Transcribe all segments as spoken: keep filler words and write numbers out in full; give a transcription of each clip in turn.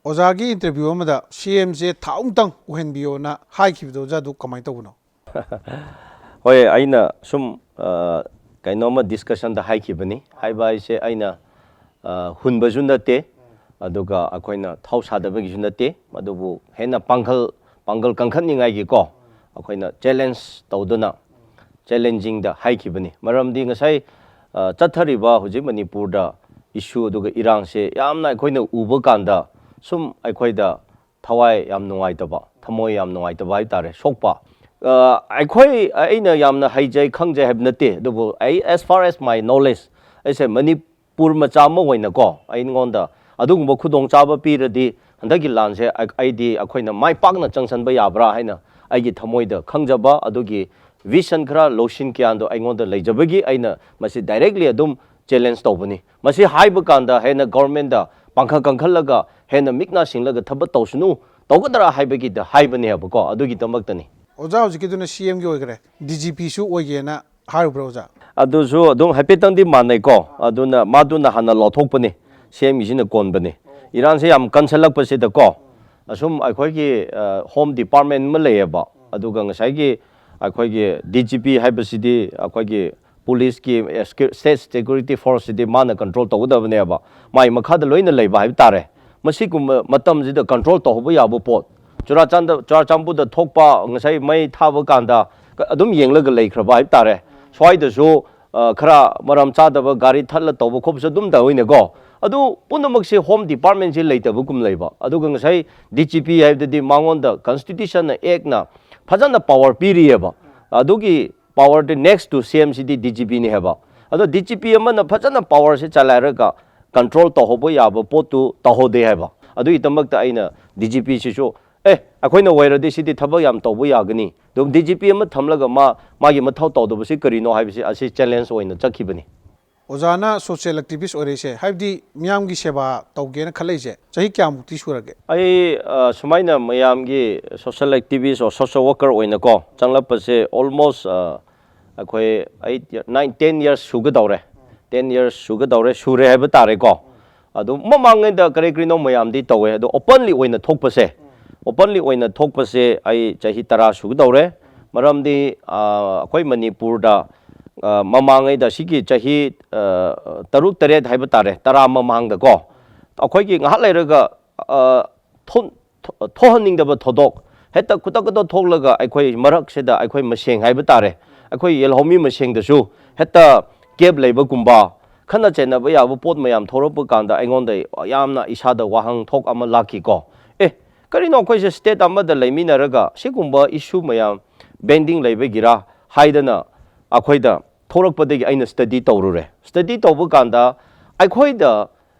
ꯑꯣꯖꯥꯒꯤ interview ꯑꯃꯗ CM ꯁꯦ ꯊꯥꯎ ꯑꯃꯇꯪ ꯎꯍꯟꯕꯤꯌꯣꯅ ꯍꯥꯏꯈꯤꯕꯗꯣ, ꯑꯣꯖꯥ, ꯑꯗꯨ ꯀꯃꯥꯏꯅ ꯇꯧꯕꯅꯣ? ꯍꯣꯏ, ꯑꯩꯅ ꯁꯨꯝ ꯑ, ꯀꯩꯅꯣꯝꯃ discussion ꯗ ꯍꯥꯏꯈꯤꯕꯅꯤ꯫ ꯍꯥꯏꯕ ꯍꯥꯏꯁꯦ ꯑꯩꯅ ꯑ, ꯍꯨꯟꯕꯁꯨ ꯅꯠꯇꯦ, ꯑꯗꯨꯒ ꯑꯩꯈꯣꯏꯅ ꯊꯥꯎ ꯁꯥꯗꯕꯒꯤꯁꯨ ꯅꯠꯇꯦ, ꯑꯗꯨꯕꯨ ꯍꯦꯟꯅ ꯄꯥꯡꯒꯜ ꯄꯥꯡꯒꯜ ꯀꯟꯈꯠꯅꯤꯡꯉꯥꯏꯒꯤꯀꯣ ꯑꯩꯈꯣꯏꯅ challenge ꯇꯧꯗꯨꯅ, challenging ꯗ ꯍꯥꯏꯈꯤꯕꯅꯤ꯫ ꯃꯔꯝꯗꯤ ꯉꯁꯥꯏ ꯑ, ꯆꯠꯊꯔꯤꯕ ꯍꯧꯖꯤꯛ ꯃꯅꯤꯄꯨꯔꯗ issue ꯑꯗꯨꯒ ꯏꯔꯥꯡꯁꯦ ꯌꯥꯝꯅ ꯑꯩꯈꯣꯏꯅ ꯎꯕ ꯀꯥꯟꯗ ꯁꯨꯝ ꯑꯩꯈꯣꯏꯗ ꯊꯋꯥꯏ ꯌꯥꯝ ꯅꯨꯡꯉꯥꯏꯇꯕ, ꯊꯃꯣꯏ ꯌꯥꯝ ꯅꯨꯡꯉꯥꯏꯇꯕ ꯍꯥꯏꯇꯥꯔꯦ, ꯁꯣꯛꯄ꯫ ꯑ, ꯑꯩꯈꯣꯏ, ꯑꯩꯅ ꯌꯥꯝꯅ ꯍꯩꯖꯩ ꯈꯪꯖꯩ ꯍꯥꯏꯕ ꯅꯠꯇꯦ, ꯑꯗꯨꯕꯨ ꯑꯩ, as far as my knowledge, ꯑꯩꯁꯦ ꯃꯅꯤꯄꯨꯔ ꯃꯆꯥ ꯑꯃ ꯑꯣꯏꯅꯀꯣ, ꯑꯩꯉꯣꯟꯗ ꯑꯗꯨꯒꯨꯝꯕ ꯈꯨꯗꯣꯡꯆꯥꯕ ꯄꯤꯔꯗꯤ ꯍꯟꯗꯛꯀꯤ ꯂꯥꯟꯁꯦ ꯑꯩ-, ꯑꯩꯗꯤ ꯑꯩꯈꯣꯏꯅ ꯃꯥꯏ ꯄꯥꯛꯅ ꯆꯪꯁꯟꯕ ꯌꯥꯕ꯭ꯔꯥ ꯍꯥꯏꯅ ꯑꯩꯒꯤ ꯊꯃꯣꯏꯗ ꯈꯪꯖꯕ ꯑꯗꯨꯒꯤ vision ꯈꯔ, ꯂꯧꯁꯤꯡ ꯀꯌꯥꯗꯣ ꯑꯩꯉꯣꯟꯗ ꯂꯩꯖꯕꯒꯤ ꯑꯩꯅ ꯃꯁꯤ directly ꯑꯗꯨꯝ challenge ꯇꯧꯕꯅꯤ꯫ ꯃꯁꯤ ꯍꯥꯏꯕ ꯀꯥꯟꯗ ꯍꯦꯟꯅ government ꯗ ꯄꯥꯡꯈꯠ ꯀꯟꯈꯠꯂꯒ ꯍꯦꯟꯅ ꯃꯤꯠ ꯅꯥ ꯁꯤꯡꯂꯒ ꯊꯕꯛ ꯇꯧꯁꯅꯨ, ꯇꯧꯒꯗ꯭ꯔꯥ ꯍꯥꯏꯕꯒꯤꯗ ꯍꯥꯏꯕꯅꯦꯕꯀꯣ, ꯑꯗꯨꯒꯤꯗꯃꯛꯇꯅꯤ꯫ ꯑꯣꯖꯥ, ꯍꯧꯖꯤꯛꯀꯤꯗꯨꯅ CM ꯒꯤ ꯑꯣꯏꯈ꯭ꯔꯦ, DGP ꯁꯨ ꯑꯣꯏꯒꯦꯅ ꯍꯥꯏꯔꯨꯕ꯭ꯔꯥ, ꯑꯣꯖꯥ? ꯑꯗꯨꯁꯨ ꯑꯗꯨꯝ ꯍꯥꯏꯐꯦꯠꯇꯪꯗꯤ ꯃꯥꯟꯅꯩꯀꯣ꯫ ꯑꯗꯨꯅ ꯃꯥꯗꯨꯅ ꯍꯥꯟꯅ ꯂꯥꯎꯊꯣꯛꯄꯅꯤ, CM ꯒꯤꯁꯤꯅ ꯀꯣꯟꯕꯅꯤ꯫ ꯏꯔꯥꯡꯁꯦ ꯌꯥꯝ ꯀꯟꯁꯜꯂꯛꯄꯁꯤꯗꯀꯣ, ꯑꯁꯨꯝ ꯑꯩꯈꯣꯏꯒꯤ ꯑ, home department ꯑꯃ ꯂꯩꯌꯦꯕ, ꯑꯗꯨꯒ ꯉꯁꯥꯏꯒꯤ ꯑꯩꯈꯣꯏꯒꯤ DGP ꯍꯥꯏꯕꯁꯤꯗꯤ ꯑꯩꯈꯣꯏꯒꯤ police ꯀꯤ, ꯑꯦ, ꯁꯦꯀ꯭ꯌꯨ-, state security force ꯁꯤꯗꯤ ꯃꯥꯅ control ꯇꯧꯒꯗꯕꯅꯦꯕ, ꯃꯥꯒꯤ ꯃꯈꯥꯗ ꯂꯣꯏꯅ ꯂꯩꯕ ꯍꯥꯏꯕ ꯇꯥꯔꯦ꯫ ꯃꯁꯤꯒꯨꯝꯕ ꯃꯇꯝꯁꯤꯗ control ꯇꯧꯍꯧꯕ ꯌꯥꯕ ꯄꯣꯠ, ꯆꯨꯔꯥꯆꯥꯟꯗ-, ꯆꯨꯔꯥꯆꯥꯟꯄꯨꯔꯗ ꯊꯣꯛꯄ ꯉꯁꯥꯏ ꯃꯩ ꯊꯥꯕ ꯀꯥꯟꯗ ꯀ-, ꯑꯗꯨꯝ ꯌꯦꯡꯂꯒ ꯂꯩꯈ꯭ꯔꯕ ꯍꯥꯏꯕ ꯇꯥꯔꯦ꯫ ꯁ꯭ꯋꯥꯏꯗꯁꯨ ꯑ, ꯈꯔ ꯃꯔꯝ ꯆꯥꯗꯕ ꯒꯥꯔꯤ ꯊꯠꯂ ꯇꯧꯕ ꯈꯣꯠꯄꯁꯨ ꯑꯗꯨꯝ ꯇꯧꯋꯤꯅꯦꯀꯣ꯫ ꯑꯗꯨ ꯄꯨꯝꯅꯃꯛꯁꯦ home department ꯁꯦ ꯂꯩꯇꯕꯒꯨꯝ ꯂꯩꯕ꯫ ꯑꯗꯨꯒ ꯉꯁꯥꯏ DGP ꯍꯥꯏꯕꯗꯨꯗꯤ ꯃꯉꯣꯟꯗ constitution ꯅ, act ꯅ ꯐꯖꯅ power ꯄꯤꯔꯤꯑꯕ꯫ ꯑꯗꯨꯒꯤ power D next to CM CD DGP ꯅꯤ ꯍꯥꯏꯕ꯫ ꯑꯗꯣ DGP ꯑꯃꯅ ꯐꯖꯅ power ꯁꯦ ꯆꯂꯥꯏꯔꯒ control ꯇꯧꯍꯧꯕ ꯌꯥꯕ ꯄꯣꯠꯇꯨ ꯇꯧꯍꯧꯗꯦ ꯍꯥꯏꯕ꯫ ꯑꯗꯨꯒꯤꯗꯃꯛꯇ ꯑꯩꯅ DGP ꯁꯤꯁꯨ, ꯑꯦ, ꯑꯩꯈꯣꯏꯅ ꯑꯣꯏꯔꯗꯤ ꯁꯤꯗꯤ ꯊꯕꯛ ꯌꯥꯝ ꯇꯧꯕ ꯌꯥꯒꯅꯤ, ꯑꯗꯨꯝ DGP ꯑꯃ ꯊꯝꯂꯒ ꯃꯥ, ꯃꯥꯒꯤ ꯃꯊꯧ ꯇꯧꯗꯕꯁꯤ ꯀꯔꯤꯅꯣ ꯍꯥꯏꯕꯁꯤ ꯑꯁꯤ challenge ꯑꯣꯏꯅ ꯆꯠꯈꯤꯕꯅꯤ꯫ ꯑꯣꯖꯥꯅ social activist ꯑꯣꯏꯔꯛꯏꯁꯦ, ꯍꯥꯏꯕꯗꯤ ꯃꯤꯌꯥꯝꯒꯤ ꯁꯦꯕꯥ ꯇꯧꯒꯦꯅ ꯈꯜꯂꯛꯏꯁꯦ, ꯆꯍꯤ ꯀꯌꯥꯃꯨꯛꯇꯤ ꯁꯨꯔꯒꯦ? ꯑꯩ, ꯑ, ꯁꯨꯃꯥꯏꯅ ꯃꯌꯥꯝꯒꯤ social activist or social worker ꯑꯣꯏꯅꯀꯣ ꯆꯪꯂꯛꯄꯁꯦ almost, ꯑ, ꯑꯩꯈꯣꯏ eight, nine, ten years ꯁꯨꯒꯗꯧꯔꯦ꯫ Ten years ꯁꯨꯒꯗꯧꯔꯦ, ꯁꯨꯔꯦ ꯍꯥꯏꯕ ꯇꯥꯔꯦꯀꯣ꯫ ꯑꯗꯨ ꯃꯃꯥꯡꯉꯩꯗ ꯀꯔꯤ ꯀꯔꯤꯅꯣ ꯃꯌꯥꯝꯗꯤ ꯇꯧꯋꯦ, ꯑꯗꯣ openly ꯑꯣꯏꯅ ꯊꯣꯛꯄꯁꯦ, openly ꯑꯣꯏꯅ ꯊꯣꯛꯄꯁꯦ ꯑꯩ ꯆꯍꯤ ꯇꯔꯥ ꯁꯨꯒꯗꯧꯔꯦ꯫ ꯃꯔꯝꯗꯤ ꯑ, ꯑꯩꯈꯣꯏ ꯃꯅꯤꯄꯨꯔꯗ ꯑ, ꯃꯃꯥꯡꯉꯩꯗ ꯁꯤꯒꯤ ꯆꯍꯤ ꯑ, ꯇꯔꯨꯛ ꯇꯔꯦꯠ ꯍꯥꯏꯕ ꯇꯥꯔꯦ, ꯇꯔꯥ ꯃꯃꯥꯡꯗꯀꯣ, ꯑꯩꯈꯣꯏꯒꯤ ꯉꯥꯏꯍꯥꯛ ꯂꯩꯔꯒ ꯑ, ꯊꯣꯛ- ꯊꯣꯛꯍꯟꯅꯤꯡꯗꯕ ꯊꯧꯗꯣꯛ ꯍꯦꯛꯇ ꯈꯨꯗꯛ ꯈꯨꯗꯛ ꯊꯣꯛꯂꯒ ꯑꯩꯈꯣꯏ ꯃꯔꯛꯁꯤꯗ ꯑꯩꯈꯣꯏ ꯃꯁꯦꯡ ꯍꯥꯏꯕ ꯇꯥꯔꯦ, ꯑꯩꯈꯣꯏ ꯌꯦꯜꯍꯧꯃꯤ ꯃꯁꯦꯡꯗꯁꯨ ꯍꯦꯛꯇ gap ꯂꯩꯕꯒꯨꯝꯕ, ꯈꯠꯅ ꯆꯩꯅꯕ ꯌꯥꯕ ꯄꯣꯠ ꯃꯌꯥꯝ ꯊꯣꯔꯛꯄ ꯀꯥꯟꯗ ꯑꯩꯉꯣꯟꯗ ꯌꯥꯝꯅ ꯏꯁꯥꯗ ꯋꯥꯍꯪ ꯊꯣꯛ ꯑꯃ ꯂꯥꯛꯈꯤꯀꯣ꯫ ꯑꯦ, ꯀꯔꯤꯅꯣ ꯑꯩꯈꯣꯏꯁꯦ state ꯑꯃꯗ ꯂꯩꯃꯤꯟꯅꯔꯒ ꯁꯤꯒꯨꯝꯕ issue ꯃꯌꯥꯝ pending ꯂꯩꯕꯒꯤꯔꯥ ꯍꯥꯏꯗꯅ ꯑꯩꯈꯣꯏꯗ ꯊꯣꯛꯂꯛꯄꯗꯒꯤ ꯑꯩꯅ study ꯇꯧꯔꯨꯔꯦ꯫ Study ꯇꯧꯕ ꯀꯥꯟꯗ ꯑꯩꯈꯣꯏꯗ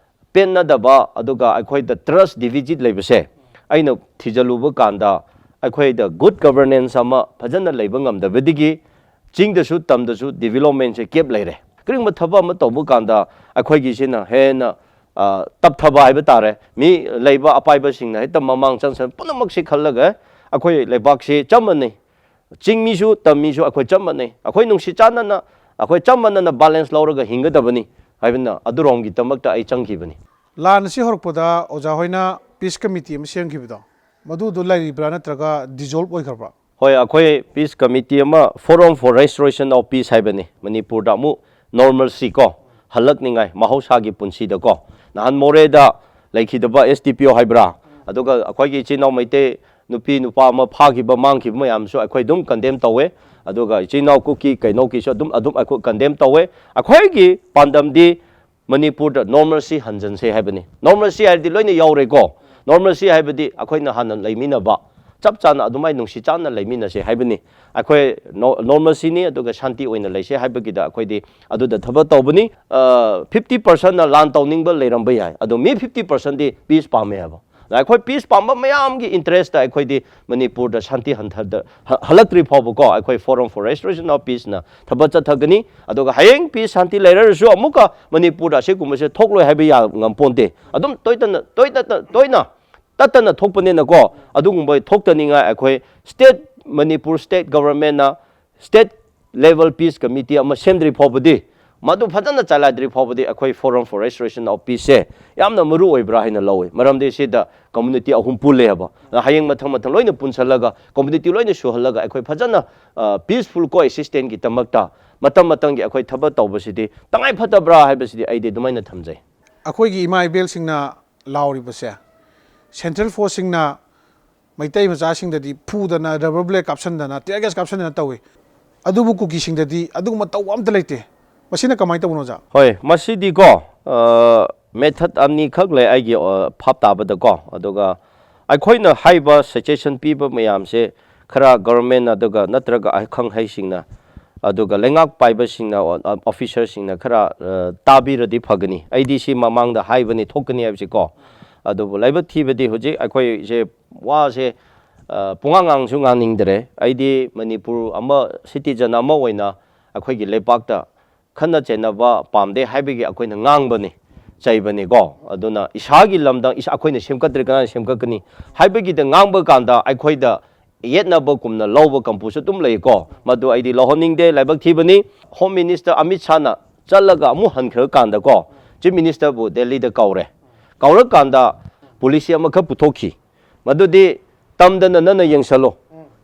ꯄꯦꯟꯅꯗꯕ, ꯑꯗꯨꯒ ꯑꯩꯈꯣꯏꯗ trust deficit ꯂꯩꯕꯁꯦ ꯑꯩꯅ ꯊꯤꯖꯤꯜꯂꯨꯕ ꯀꯥꯟꯗ ꯑꯩꯈꯣꯏꯗ good governance ꯑꯃ ꯐꯖꯅ ꯂꯩꯕ ꯉꯝꯗꯕꯗꯒꯤ ꯆꯤꯡꯗꯁꯨ ꯇꯝꯗꯁꯨ developmentꯁꯦ gap ꯂꯩꯔꯦ꯫ ꯀꯔꯤꯒꯨꯝꯕ ꯊꯕꯛ ꯑꯃ ꯇꯧꯕ ꯀꯥꯟꯗ ꯑꯩꯈꯣꯏꯒꯤꯁꯤꯅ ꯍꯦꯟꯅ ꯑ, ꯇꯞꯊꯕ ꯍꯥꯏꯕ ꯇꯥꯔꯦ꯫ ꯃꯤ ꯂꯩꯕ ꯑꯄꯥꯏꯕꯁꯤꯡꯅ ꯍꯦꯛꯇ ꯃꯃꯥꯡ ꯆꯪꯁꯟ ꯄꯨꯝꯅꯃꯛꯁꯤ ꯈꯜꯂꯒ ꯑꯩꯈꯣꯏ ꯂꯩꯕꯥꯛꯁꯤ ꯆꯞ ꯃꯥꯟꯅꯩ꯫ ꯆꯤꯡꯃꯤꯁꯨ ꯇꯝꯃꯤꯁꯨ ꯑꯩꯈꯣꯏ ꯆꯞ ꯃꯥꯟꯅꯩ꯫ ꯑꯩꯈꯣꯏ ꯅꯨꯡꯁꯤ ꯆꯥꯟꯅꯅ, ꯑꯩꯈꯣꯏ ꯆꯞ ꯃꯥꯟꯅꯅ balance ꯂꯧꯔꯒ ꯍꯤꯡꯒꯗꯕꯅꯤ ꯍꯥꯏꯕꯅ ꯑꯗꯨꯔꯣꯝꯒꯤꯗꯃꯛꯇ ꯑꯩ ꯆꯪꯈꯤꯕꯅꯤ꯫ ꯂꯥꯟ ꯑꯁꯤ ꯍꯧꯔꯛꯄꯗ ꯑꯣꯖꯥ ꯍꯣꯏꯅ peace committee ꯑꯃ ꯁꯦꯝꯈꯤꯕꯗꯣ, ꯃꯗꯨꯗꯣ ꯂꯩꯔꯤꯕ꯭ꯔꯥ ꯅꯠꯇ꯭ꯔꯒ dissolve ꯑꯣꯏꯈ꯭ꯔꯕ꯭ꯔꯥ? ꯍꯣꯏ, ꯑꯩꯈꯣꯏ peace committee ꯑꯃ, Forum for Restoration of Peace ꯍꯥꯏꯕꯅꯤ, ꯃꯅꯤꯄꯨꯔꯗ ꯑꯃꯨꯛ normalcy ꯀꯣ, ꯍꯜꯂꯛꯅꯤꯡꯉꯥꯏ, ꯃꯍꯧꯁꯥꯒꯤ ꯄꯨꯟꯁꯤꯗꯀꯣ꯫ ꯅꯍꯥꯟ ꯃꯣꯔꯦꯗ ꯂꯩꯈꯤꯗꯕ S D P O ꯍꯥꯏꯕ꯭ꯔꯥ, ꯑꯗꯨꯒ ꯑꯩꯈꯣꯏꯒꯤ ꯏꯆꯤꯟ ꯏꯅꯥꯎ ꯃꯩꯇꯩ ꯅꯨꯄꯤ ꯅꯨꯄꯥ ꯑꯃ ꯐꯥꯈꯤꯕ, ꯃꯥꯡꯈꯤꯕ ꯃꯌꯥꯝꯁꯨ ꯑꯩꯈꯣꯏ ꯑꯗꯨꯝ condemn ꯇꯧꯋꯦ꯫ ꯑꯗꯨꯒ ꯏꯆꯤꯟ ꯏꯅꯥꯎ ꯀꯨꯀꯤ ꯀꯩꯅꯣꯒꯤꯁꯨ ꯑꯗꯨꯝ ꯑꯗꯨꯝ ꯑꯩꯈꯣꯏ condemn ꯇꯧꯋꯦ꯫ ꯑꯩꯈꯣꯏꯒꯤ ꯄꯥꯟꯗꯝꯗꯤ ꯃꯅꯤꯄꯨꯔꯗ normalcy ꯍꯟꯖꯟꯁꯦ ꯍꯥꯏꯕꯅꯤ꯫ Normalcy ꯍꯥꯏꯔꯗꯤ ꯂꯣꯏꯅ ꯌꯥꯎꯔꯦꯀꯣ꯫ Normalcy ꯍꯥꯏꯕꯗꯤ ꯑꯩꯈꯣꯏꯅ ꯍꯥꯟꯅ ꯂꯩꯃꯤꯟꯅꯕ, ꯆꯞ ꯆꯥꯅ ꯑꯗꯨꯃꯥꯏꯅ ꯅꯨꯡꯁꯤ ꯆꯥꯟꯅ ꯂꯩꯃꯤꯟꯅꯁꯦ ꯍꯥꯏꯕꯅꯤ꯫ ꯑꯩꯈꯣꯏ ꯅꯣ-, normalcyꯅꯤ, ꯑꯗꯨꯒ ꯁꯥꯟꯇꯤ ꯑꯣꯏꯅ ꯂꯩꯁꯦ ꯍꯥꯏꯕꯒꯤꯗ ꯑꯩꯈꯣꯏꯗꯤ ꯑꯗꯨꯗ ꯊꯕꯛ ꯇꯧꯕꯅꯤ꯫ ꯑ, fifty percentꯅ ꯂꯥꯟ ꯇꯧꯅꯤꯡꯕ ꯂꯩꯔꯝꯕ ꯌꯥꯏ, ꯑꯗꯣ ꯃꯤ fifty percentꯗꯤ peace ꯄꯥꯝꯃꯦ ꯍꯥꯏꯕ꯫ ꯑꯩꯈꯣꯏ peace ꯄꯥꯝꯕ ꯃꯌꯥꯝꯒꯤ interestꯇ ꯑꯩꯈꯣꯏꯗꯤ ꯃꯅꯤꯄꯨꯔꯗ ꯁꯥꯟꯇꯤ ꯍꯟꯊꯗ-, ꯍ-, ꯍꯜꯂꯛꯇ꯭ꯔꯤ ꯐꯥꯎꯕꯀꯣ, ꯑꯩꯈꯣꯏ Forum for Restoration of Peaceꯅ ꯊꯕꯛ ꯆꯠꯊꯒꯅꯤ꯫ ꯑꯗꯨꯒ ꯍꯌꯦꯡ peace ꯁꯥꯟꯇꯤ ꯂꯩꯔꯔꯁꯨ ꯑꯃꯨꯛꯀ ꯃꯅꯤꯄꯨꯔꯗ ꯑꯁꯤꯒꯨꯝꯕꯁꯦ ꯊꯣꯛꯂꯣꯏ ꯍꯥꯏꯕ ꯌꯥ ꯉꯝꯄꯣꯟꯇꯦ꯫ ꯑꯗꯨꯝ ꯇꯣꯏꯇꯅ, ꯇꯣꯏꯇꯅ, ꯇꯣꯏꯅ ꯇꯠꯇꯅ ꯊꯣꯛꯄꯅꯤꯅꯀꯣ, ꯑꯗꯨꯒꯨꯝꯕ ꯊꯣꯛꯇꯅꯤꯡꯉꯥꯏ ꯑꯩꯈꯣꯏ state, Manipur state governmentꯅ state level peace committee ꯑꯃ ꯁꯦꯝꯗ꯭ꯔꯤ ꯐꯥꯎꯕꯗꯤ ꯃꯗꯨ ꯐꯖꯅ ꯆꯂꯥꯏꯗ꯭ꯔꯤ ꯐꯥꯎꯕꯗꯤ ꯑꯩꯈꯣꯏ Forum for Restoration of Peace ꯁꯦ ꯌꯥꯝꯅ ꯃꯔꯨ ꯑꯣꯏꯕ꯭ꯔꯥ ꯍꯥꯏꯅ ꯂꯧꯋꯤ꯫ ꯃꯔꯝꯗꯤ ꯁꯤꯗ community ꯑꯍꯨꯝ ꯄꯨꯜꯂꯦ ꯍꯥꯏꯕ꯫ ꯍꯌꯦꯡ ꯃꯊꯪ ꯃꯊꯪ ꯂꯣꯏꯅ ꯄꯨꯟꯁꯜꯂꯒ, community ꯂꯣꯏꯅ ꯁꯨꯍꯜꯂꯒ ꯑꯩꯈꯣꯏ ꯐꯖꯅ, ꯑ, peaceful coexistence ꯀꯤꯗꯃꯛꯇ ꯃꯇꯝ ꯃꯇꯝꯒꯤ ꯑꯩꯈꯣꯏ ꯊꯕꯛ ꯇꯧꯕꯁꯤꯗꯤ ꯇꯉꯥꯏ ꯐꯗꯕ꯭ꯔꯥ ꯍꯥꯏꯕꯁꯤꯗꯤ ꯑꯩꯗꯤ ꯑꯗꯨꯃꯥꯏꯅ ꯊꯝꯖꯩ꯫ ꯑꯩꯈꯣꯏꯒꯤ ꯏꯃꯥ ꯏꯕꯦꯜꯁꯤꯡꯅ ꯂꯥꯎꯔꯤꯕꯁꯦ, central force ꯁꯤꯡꯅ Meitei ꯃꯆꯥꯁꯤꯡꯗꯗꯤ ꯐꯨꯗꯅ, rubber bullet ꯀꯥꯞꯁꯟꯗꯅ, tear gas ꯀꯥꯞꯁꯟꯗꯅ ꯇꯧꯏ꯫ ꯑꯗꯨꯕꯨ ꯀꯨꯀꯤꯁꯤꯡꯗꯗꯤ ꯑꯗꯨꯒꯨꯝꯕ ꯇꯧꯕ ꯑꯝꯇ ꯂꯩꯇꯦ꯫ ꯃꯁꯤꯅ ꯀꯃꯥꯏꯅ ꯇꯧꯕꯅꯣ, ꯑꯣꯖꯥ? ꯍꯣꯏ, ꯃꯁꯤꯗꯤꯀꯣ, ꯑ, method ꯑꯅꯤꯈꯛ ꯂꯩ ꯑꯩꯒꯤ, ꯑ, ꯚꯥꯞ ꯇꯥꯕꯗꯀꯣ꯫ ꯑꯗꯨꯒ ꯑꯩꯈꯣꯏꯅ ꯍꯥꯏꯕ suggestion ꯄꯤꯕ ꯃꯌꯥꯝꯁꯦ ꯈꯔ government ꯑꯗꯨꯒ ꯅꯠꯇ꯭ꯔꯒ ꯑꯈꯪ ꯑꯍꯩꯁꯤꯡꯅ, ꯑꯗꯨꯒ ꯂꯩꯉꯥꯛ ꯄꯥꯏꯕꯁꯤꯡꯅ, ꯑꯣ, ꯑ, officer ꯁꯤꯡꯅ ꯈꯔ, ꯑ, ꯇꯥꯕꯤꯔꯗꯤ ꯐꯒꯅꯤ꯫ ꯑꯩꯗꯤ ꯁꯤ ꯃꯃꯥꯡꯗ ꯍꯥꯏꯕꯅꯤ, ꯊꯣꯛꯀꯅꯤ ꯍꯥꯏꯕꯁꯤꯀꯣ꯫ ꯑꯗꯨꯕꯨ ꯂꯥꯏꯕꯛ ꯊꯤꯕꯗꯤ ꯍꯧꯖꯤꯛ ꯑꯩꯈꯣꯏꯁꯦ ꯋꯥꯁꯦ, ꯑ, ꯄꯨꯡꯉꯥꯡ ꯉꯥꯡꯁꯨ ꯉꯥꯡꯅꯤꯡꯗ꯭ꯔꯦ꯫ ꯑꯩꯗꯤ ꯃꯅꯤꯄꯨꯔ ꯑꯃ, citizen ꯑꯃ ꯑꯣꯏꯅ ꯑꯩꯈꯣꯏꯒꯤ ꯂꯩꯄꯥꯛꯇ ꯈꯠꯅ ꯆꯩꯅꯕ ꯄꯥꯝꯗꯦ ꯍꯥꯏꯕꯒꯤ ꯑꯩꯈꯣꯏꯅ ꯉꯥꯡꯕꯅꯤ, ꯆꯩꯕꯅꯤꯀꯣ꯫ ꯑꯗꯨꯅ ꯏꯁꯥꯒꯤ ꯂꯝꯗꯝ ꯏꯁꯥ, ꯑꯩꯈꯣꯏꯅ ꯁꯦꯝꯒꯠꯇ꯭ꯔꯗꯤ ꯀꯅꯥꯅ ꯁꯦꯝꯒꯠꯀꯅꯤ ꯍꯥꯏꯕꯒꯤꯗ ꯉꯥꯡꯕ ꯀꯥꯟꯗ ꯑꯩꯈꯣꯏꯗ ꯌꯦꯠꯅꯕꯒꯨꯝꯅ ꯂꯧꯕ ꯀꯥꯡꯕꯨꯁꯨ ꯑꯗꯨꯝ ꯂꯩꯀꯣ꯫ ꯃꯗꯨ ꯑꯩꯗꯤ ꯂꯧꯍꯟꯅꯤꯡꯗꯦ, ꯂꯥꯏꯕꯛ ꯊꯤꯕꯅꯤ꯫ Home Minister ꯑꯃꯤꯠ ꯁꯥꯍꯅ ꯆꯠꯂꯒ ꯑꯃꯨꯛ ꯍꯟꯈ꯭ꯔꯀꯥꯟꯗꯀꯣ, Chief Minister ꯕꯨ ꯗꯦꯜꯂꯤꯗ ꯀꯧꯔꯦ꯫ ꯀꯧꯔꯀꯥꯟꯗ policy ꯑꯃꯈꯛ ꯄꯨꯊꯣꯛꯈꯤ꯫ ꯃꯗꯨꯗꯤ ꯇꯝꯗꯅ ꯅꯪꯅ ꯌꯦꯡꯁꯜꯂꯣ,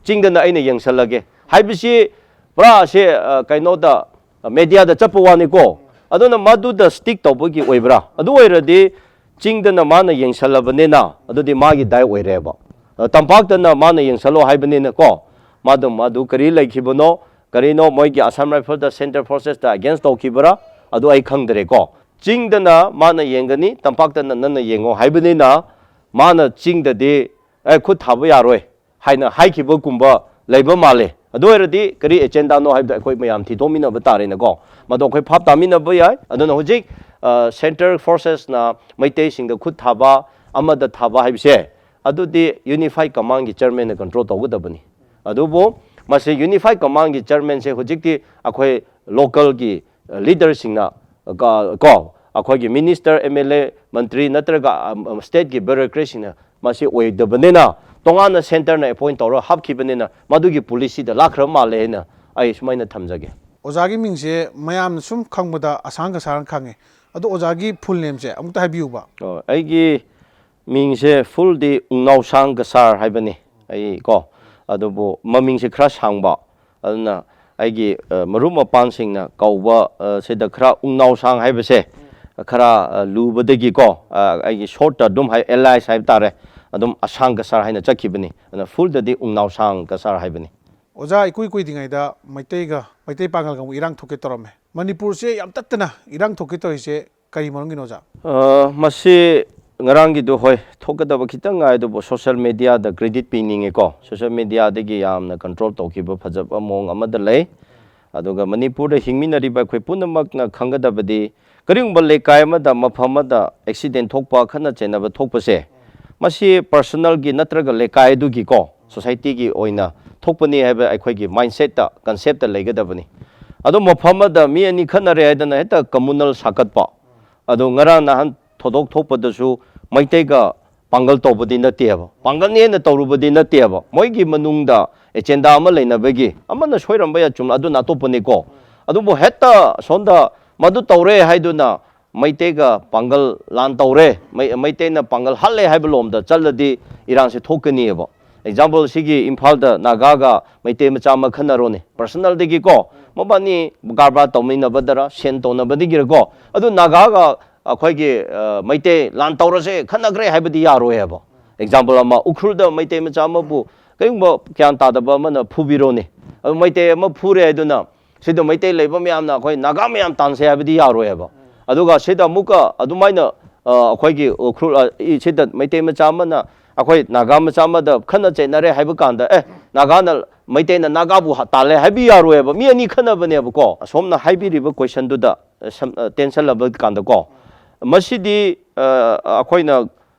ꯆꯤꯡꯗꯅ ꯑꯩꯅ ꯌꯦꯡꯁꯜꯂꯒꯦ ꯍꯥꯏꯕꯁꯤ ꯄꯨꯔꯥ ꯁꯦ, ꯑ, ꯀꯩꯅꯣꯗ, media ꯗ ꯆꯠꯄ ꯋꯥꯅꯤꯀꯣ꯫ ꯑꯗꯨꯅ ꯃꯗꯨꯗ stick ꯇꯧꯕꯒꯤ ꯑꯣꯏꯕ꯭ꯔꯥ? ꯑꯗꯨ ꯑꯣꯏꯔꯗꯤ ꯆꯤꯡꯗꯅ ꯃꯥꯅ ꯌꯦꯡꯁꯜꯂꯕꯅꯤꯅ ꯑꯗꯨꯗꯤ ꯃꯥꯒꯤ ꯗꯥꯏ ꯑꯣꯏꯔꯦꯕ꯫ ꯑ, ꯇꯝꯄꯥꯛꯇꯅ ꯃꯥꯅ ꯌꯦꯡꯁꯜꯂꯣ ꯍꯥꯏꯕꯅꯤꯅꯀꯣ꯫ ꯃꯥꯗꯣ, ꯃꯥꯗꯨ ꯀꯔꯤ ꯂꯩꯈꯤꯕꯅꯣ, ꯀꯔꯤꯅꯣ ꯃꯣꯏꯒꯤ Assam Rifles ꯗ central forces ꯇ against ꯇꯧꯈꯤꯕ꯭ꯔꯥ? ꯑꯗꯨ ꯑꯩ ꯈꯪꯗ꯭ꯔꯦꯀꯣ꯫ ꯆꯤꯡꯗꯅ ꯃꯥꯅ ꯌꯦꯡꯒꯅꯤ, ꯇꯝꯄꯥꯛꯇꯅ ꯅꯪꯅ ꯌꯦꯡꯉꯣ ꯍꯥꯏꯕꯅꯤꯅ ꯃꯥꯅ ꯆꯤꯡꯗꯗꯤ, "ꯑꯦ, ꯈꯨꯠ ꯊꯥꯕ ꯌꯥꯔꯣꯏ" ꯍꯥꯏꯅ ꯍꯥꯏꯈꯤꯕꯒꯨꯝꯕ ꯂꯩꯕ ꯃꯥꯜꯂꯦ꯫ ꯑꯗꯨ ꯑꯣꯏꯔꯗꯤ ꯀꯔꯤ agenda ꯅꯣ ꯍꯥꯏꯕꯗꯣ ꯑꯩꯈꯣꯏ ꯃꯌꯥꯝ ꯊꯤꯗꯣꯛꯃꯤꯟꯅꯕ ꯇꯥꯔꯦꯅꯀꯣ꯫ ꯃꯗꯨ ꯑꯩꯈꯣꯏ ꯚꯥꯞ ꯇꯥꯃꯤꯟꯅꯕ ꯌꯥꯏ꯫ ꯑꯗꯨꯅ ꯍꯧꯖꯤꯛ, ꯑ, central forces ꯅ ꯃꯩꯇꯩꯁꯤꯡꯗ ꯈꯨꯠ ꯊꯥꯕ, ꯑꯃꯗ ꯊꯥꯕ ꯍꯥꯏꯕꯁꯦ, ꯑꯗꯨꯗꯤ Unified Command ꯒꯤ chairman ꯅ control ꯇꯧꯒꯗꯕꯅꯤ꯫ ꯑꯗꯨꯕꯨ ꯃꯁꯤ Unified Command ꯒꯤ chairman ꯁꯦ ꯍꯧꯖꯤꯛꯇꯤ ꯑꯩꯈꯣꯏ local ꯒꯤ leader ꯁꯤꯡꯅ, ꯀ-, ꯀꯣ, ꯑꯩꯈꯣꯏꯒꯤ minister, M L A, ꯃꯟꯇ꯭ꯔꯤ ꯅꯠꯇ꯭ꯔꯒ, ꯑꯝ, ꯑꯝ, state ꯀꯤ bureaucrat ꯁꯤꯡꯅ ꯃꯁꯤ ꯑꯣꯏꯗꯕꯅꯤꯅ, ꯇꯣꯉꯥꯟꯅ centre ꯅ appoint ꯇꯧꯔꯒ ꯍꯥꯞꯈꯤꯕꯅꯤꯅ ꯃꯗꯨꯒꯤ policy ꯗ ꯂꯥꯛꯈ꯭ꯔꯕ ꯃꯥꯜꯂꯦ ꯍꯥꯏꯅ ꯑꯩ ꯁꯨꯃꯥꯏꯅ ꯊꯝꯖꯒꯦ꯫ ꯑꯣꯖꯥꯒꯤ ꯃꯤꯡꯁꯦ ꯃꯌꯥꯝꯅ ꯁꯨꯝ ꯈꯪꯕꯗ ꯑꯁꯥꯡ ꯀꯁꯥꯔꯅ ꯈꯪꯉꯦ꯫ ꯑꯗꯣ ꯑꯣꯖꯥꯒꯤ ꯐꯨꯜ ꯅꯦꯝꯁꯦ ꯑꯃꯨꯛꯇ ꯍꯥꯏꯕꯤꯌꯨꯕ꯫ ꯑꯣ, ꯑꯩꯒꯤ ꯃꯤꯡꯁꯦ ꯐꯨꯜꯗꯤ ꯎꯡꯅꯥꯎꯁꯥꯡ ꯀꯁꯥꯔ ꯍꯥꯏꯕꯅꯤ ꯑꯩ ꯀꯣ꯫ ꯑꯗꯨꯕꯨ ꯃꯃꯤꯡꯁꯦ ꯈꯔ ꯁꯥꯡꯕ, ꯑꯗꯨꯅ ꯑꯩꯒꯤ ꯑ, ꯃꯔꯨꯞ ꯃꯄꯥꯡꯁꯤꯡꯅ ꯀꯧꯕ ꯑ, ꯁꯤꯗ ꯈꯔ ꯎꯡꯅꯥꯎꯁꯥꯡ ꯍꯥꯏꯕꯁꯦ ꯈꯔ ꯑ, ꯂꯨꯕꯗꯒꯤꯀꯣ, ꯑ, ꯑꯩꯒꯤ ꯁꯣꯔꯠꯇ ꯑꯗꯨꯝ ꯍꯥꯏ, ꯑꯦꯂꯥꯏꯁ ꯍꯥꯏꯕ ꯇꯥꯔꯦ, ꯑꯗꯨꯝ ꯑꯁꯥꯡ ꯀꯁꯥꯔ ꯍꯥꯏꯅ ꯆꯠꯈꯤꯕꯅꯤ꯫ ꯑꯗꯨꯅ ꯐꯨꯜꯗꯗꯤ ꯎꯡꯅꯥꯎꯁꯥꯡ ꯀꯁꯥꯔ ꯍꯥꯏꯕꯅꯤ꯫ ꯑꯣꯖꯥ, ꯏꯀꯨꯏ ꯀꯨꯏꯗ꯭ꯔꯤꯉꯩꯗ ꯃꯩꯇꯩꯒ ꯃꯩꯇꯩ ꯄꯥꯉꯜꯒ ꯑꯃꯨꯛ ꯏꯔꯥꯡ ꯊꯣꯛꯀꯦ ꯇꯧꯔꯝꯃꯦ꯫ ꯃꯅꯤꯄꯨꯔꯁꯦ ꯌꯥꯝ ꯇꯠꯇꯅ ꯏꯔꯥꯡ ꯊꯣꯛꯀꯦ ꯇꯧꯔꯤꯁꯦ ꯀꯔꯤ ꯃꯔꯝꯒꯤꯅꯣ ꯑꯣꯖꯥ? ꯑ, ꯃꯁꯤ ꯉꯔꯥꯡꯒꯤꯗꯨ ꯍꯣꯏ ꯊꯣꯛꯀꯗꯕ ꯈꯤꯇꯪ ꯉꯥꯏ, ꯑꯗꯨꯕꯨ ꯁꯣꯁꯤꯌꯦꯜ ꯃꯦꯗꯤꯌꯥꯗ ꯀ꯭ꯔꯦꯗꯤꯠ ꯄꯤꯅꯤꯡꯉꯦꯀꯣ꯫ ꯁꯣꯁꯤꯌꯦꯜ ꯃꯦꯗꯤꯌꯥꯗꯒꯤ ꯌꯥꯝꯅ ꯀꯟꯇ꯭ꯔꯣꯜ ꯇꯧꯈꯤꯕ ꯐꯖꯕ ꯃꯑꯣꯡ ꯑꯃꯗ ꯂꯩ꯫ ꯑꯗꯨꯒ ꯃꯅꯤꯄꯨꯔꯗ ꯍꯤꯡꯃꯤꯟꯅꯔꯤꯕ ꯑꯩꯈꯣꯏ ꯄꯨꯝꯅꯃꯛꯅ ꯈꯪꯒꯗꯕꯗꯤ, ꯀꯔꯤꯒꯨꯝꯕ ꯂꯩꯀꯥꯏ ꯑꯃꯗ, ꯃꯐꯝ ꯑꯃꯗ ꯑꯦꯛꯁꯤꯗꯦꯟ ꯊꯣꯛꯄ, ꯈꯠꯅ ꯆꯩꯅꯕ ꯊꯣꯛꯄꯁꯦ, ꯃꯁꯤ ꯄꯔꯁꯣꯅꯦꯜꯒꯤ ꯅꯠꯇ꯭ꯔꯒ ꯂꯩꯀꯥꯏ ꯑꯗꯨꯒꯤꯀꯣ, ꯁꯣꯁꯥꯏꯇꯤꯒꯤ ꯑꯣꯏꯅ ꯊꯣꯛꯄꯅꯤ ꯍꯥꯏꯕ ꯑꯩꯈꯣꯏꯒꯤ ꯃꯥꯏꯟꯁꯦꯠꯇ, ꯀꯟꯁꯦꯞꯇ ꯂꯩꯒꯗꯕꯅꯤ꯫ ꯑꯗꯣ ꯃꯐꯝ ꯑꯃꯗ ꯃꯤ ꯑꯅꯤ ꯈꯠꯅꯔꯦ ꯍꯥꯏꯗꯅ ꯍꯦꯛꯇ ꯀꯝꯃꯨꯅꯦꯜ ꯁꯥꯒꯠꯄ, ꯑꯗꯣ ꯉꯔꯥꯡ ꯅꯍꯥꯟ ꯊꯧꯗꯣꯛ ꯊꯣꯛꯄꯗꯁꯨ ꯃꯩꯇꯩꯒ ꯄꯥꯡꯒꯜ ꯇꯧꯕꯗꯤ ꯅꯠꯇꯦꯕ, ꯄꯥꯡꯒꯜꯅꯦꯅ ꯇꯧꯔꯨꯕꯗꯤ ꯅꯠꯇꯦꯕ, ꯃꯣꯏꯒꯤ ꯃꯅꯨꯡꯗ ꯑꯦꯖꯦꯟꯗꯥ ꯑꯃ ꯂꯩꯅꯕꯒꯤ꯫ ꯑꯃꯅ ꯁꯣꯏꯔꯝꯕ ꯌꯥꯏ, ꯆꯨꯝꯅ, ꯑꯗꯨꯅ ꯑꯇꯣꯞꯄꯅꯤꯀꯣ꯫ ꯑꯗꯨꯕꯨ ꯍꯦꯛꯇ ꯁꯣꯝꯗ ꯃꯗꯨ ꯇꯧꯔꯦ ꯍꯥꯏꯗꯨꯅ ꯃꯩꯇꯩꯒ ꯄꯥꯡꯒꯜ ꯂꯥꯟ ꯇꯧꯔꯦ, ꯃꯩ-, ꯃꯩꯇꯩꯅ ꯄꯥꯡꯒꯜ ꯍꯥꯠꯂꯦ ꯍꯥꯏꯕ ꯂꯣꯝꯗ ꯆꯠꯂꯗꯤ ꯏꯔꯥꯡꯁꯦ ꯊꯣꯛꯀꯅꯤꯕ꯫ ꯑꯦꯛꯖꯥꯝꯄꯜ, ꯁꯤꯒꯤ ꯏꯝꯐꯥꯜꯗ ꯅꯥꯒꯥꯒ ꯃꯩꯇꯩ ꯃꯆꯥ ꯑꯃ ꯈꯠꯅꯔꯣꯅꯦ, ꯄꯔꯁꯣꯅꯦꯜꯗꯒꯤꯀꯣ, ꯃꯕꯥꯅꯤ ꯀꯔꯕꯥꯔ ꯇꯧꯃꯤꯟꯅꯕꯗꯔ, ꯁꯦꯟ ꯇꯧꯅꯕꯗꯒꯤꯔꯀꯣ, ꯑꯗꯨ ꯅꯥꯒꯥꯒ ꯑꯩꯈꯣꯏꯒꯤ, ꯑ, ꯃꯩꯇꯩ ꯂꯥꯟ ꯇꯧꯔꯁꯦ, ꯈꯠꯅꯈ꯭ꯔꯦ ꯍꯥꯏꯕꯗꯤ ꯌꯥꯔꯣꯏ ꯍꯥꯏꯕ꯫ ꯑꯦꯛꯖꯥꯝꯄꯜ ꯑꯃ, ꯎꯈ꯭ꯔꯨꯜꯗ ꯃꯩꯇꯩ ꯃꯆꯥ ꯑꯃꯕꯨ ꯀꯔꯤꯒꯨꯝꯕ ꯒ꯭ꯌꯥꯟ ꯇꯥꯗꯕ ꯑꯃꯅ ꯐꯨꯕꯤꯔꯣꯅꯦ, ꯑꯗꯨ ꯃꯩꯇꯩ ꯑꯃ ꯐꯨꯔꯦ ꯍꯥꯏꯗꯨꯅ ꯁꯤꯗ ꯃꯩꯇꯩ ꯂꯩꯕ ꯃꯌꯥꯝꯅ ꯑꯩꯈꯣꯏ ꯅꯥꯒꯥ ꯃꯌꯥꯝ ꯇꯥꯟꯁꯦ ꯍꯥꯏꯕꯗꯤ ꯌꯥꯔꯣꯏ ꯍꯥꯏꯕ꯫ ꯑꯗꯨꯒ ꯁꯤꯗ ꯑꯃꯨꯛꯀ ꯑꯗꯨꯃꯥꯏꯅ, ꯑ, ꯑꯩꯈꯣꯏꯒꯤ ꯎꯈ꯭ꯔꯨꯜ, ꯑ, ꯏ-, ꯁꯤꯗ ꯃꯩꯇꯩ ꯃꯆꯥ ꯑꯃꯅ ꯑꯩꯈꯣꯏ ꯅꯥꯒꯥ ꯃꯆꯥ ꯑꯃꯗ ꯈꯠꯅ ꯆꯩꯅꯔꯦ ꯍꯥꯏꯕ ꯀꯥꯟꯗ, ꯑꯦ, ꯅꯥꯒꯥꯅ, ꯃꯩꯇꯩꯅ ꯅꯥꯒꯥꯕꯨ ꯍ-, ꯇꯥꯜꯂꯦ ꯍꯥꯏꯕ ꯌꯥꯔꯣꯏꯕ꯫ ꯃꯤ ꯑꯅꯤ ꯈꯠꯅꯕꯅꯦꯕꯀꯣ꯫ ꯑꯁꯣꯝꯅ ꯍꯥꯏꯕꯤꯔꯤꯕ ꯀꯣꯏꯁꯟꯗꯨꯗ, ꯑ, ꯁꯝ-, ꯑ, ꯇꯦꯟꯁꯜꯂꯕ ꯀꯥꯟꯗꯀꯣ, ꯃꯁꯤꯗꯤ, ꯑ, ꯑꯩꯈꯣꯏꯅ,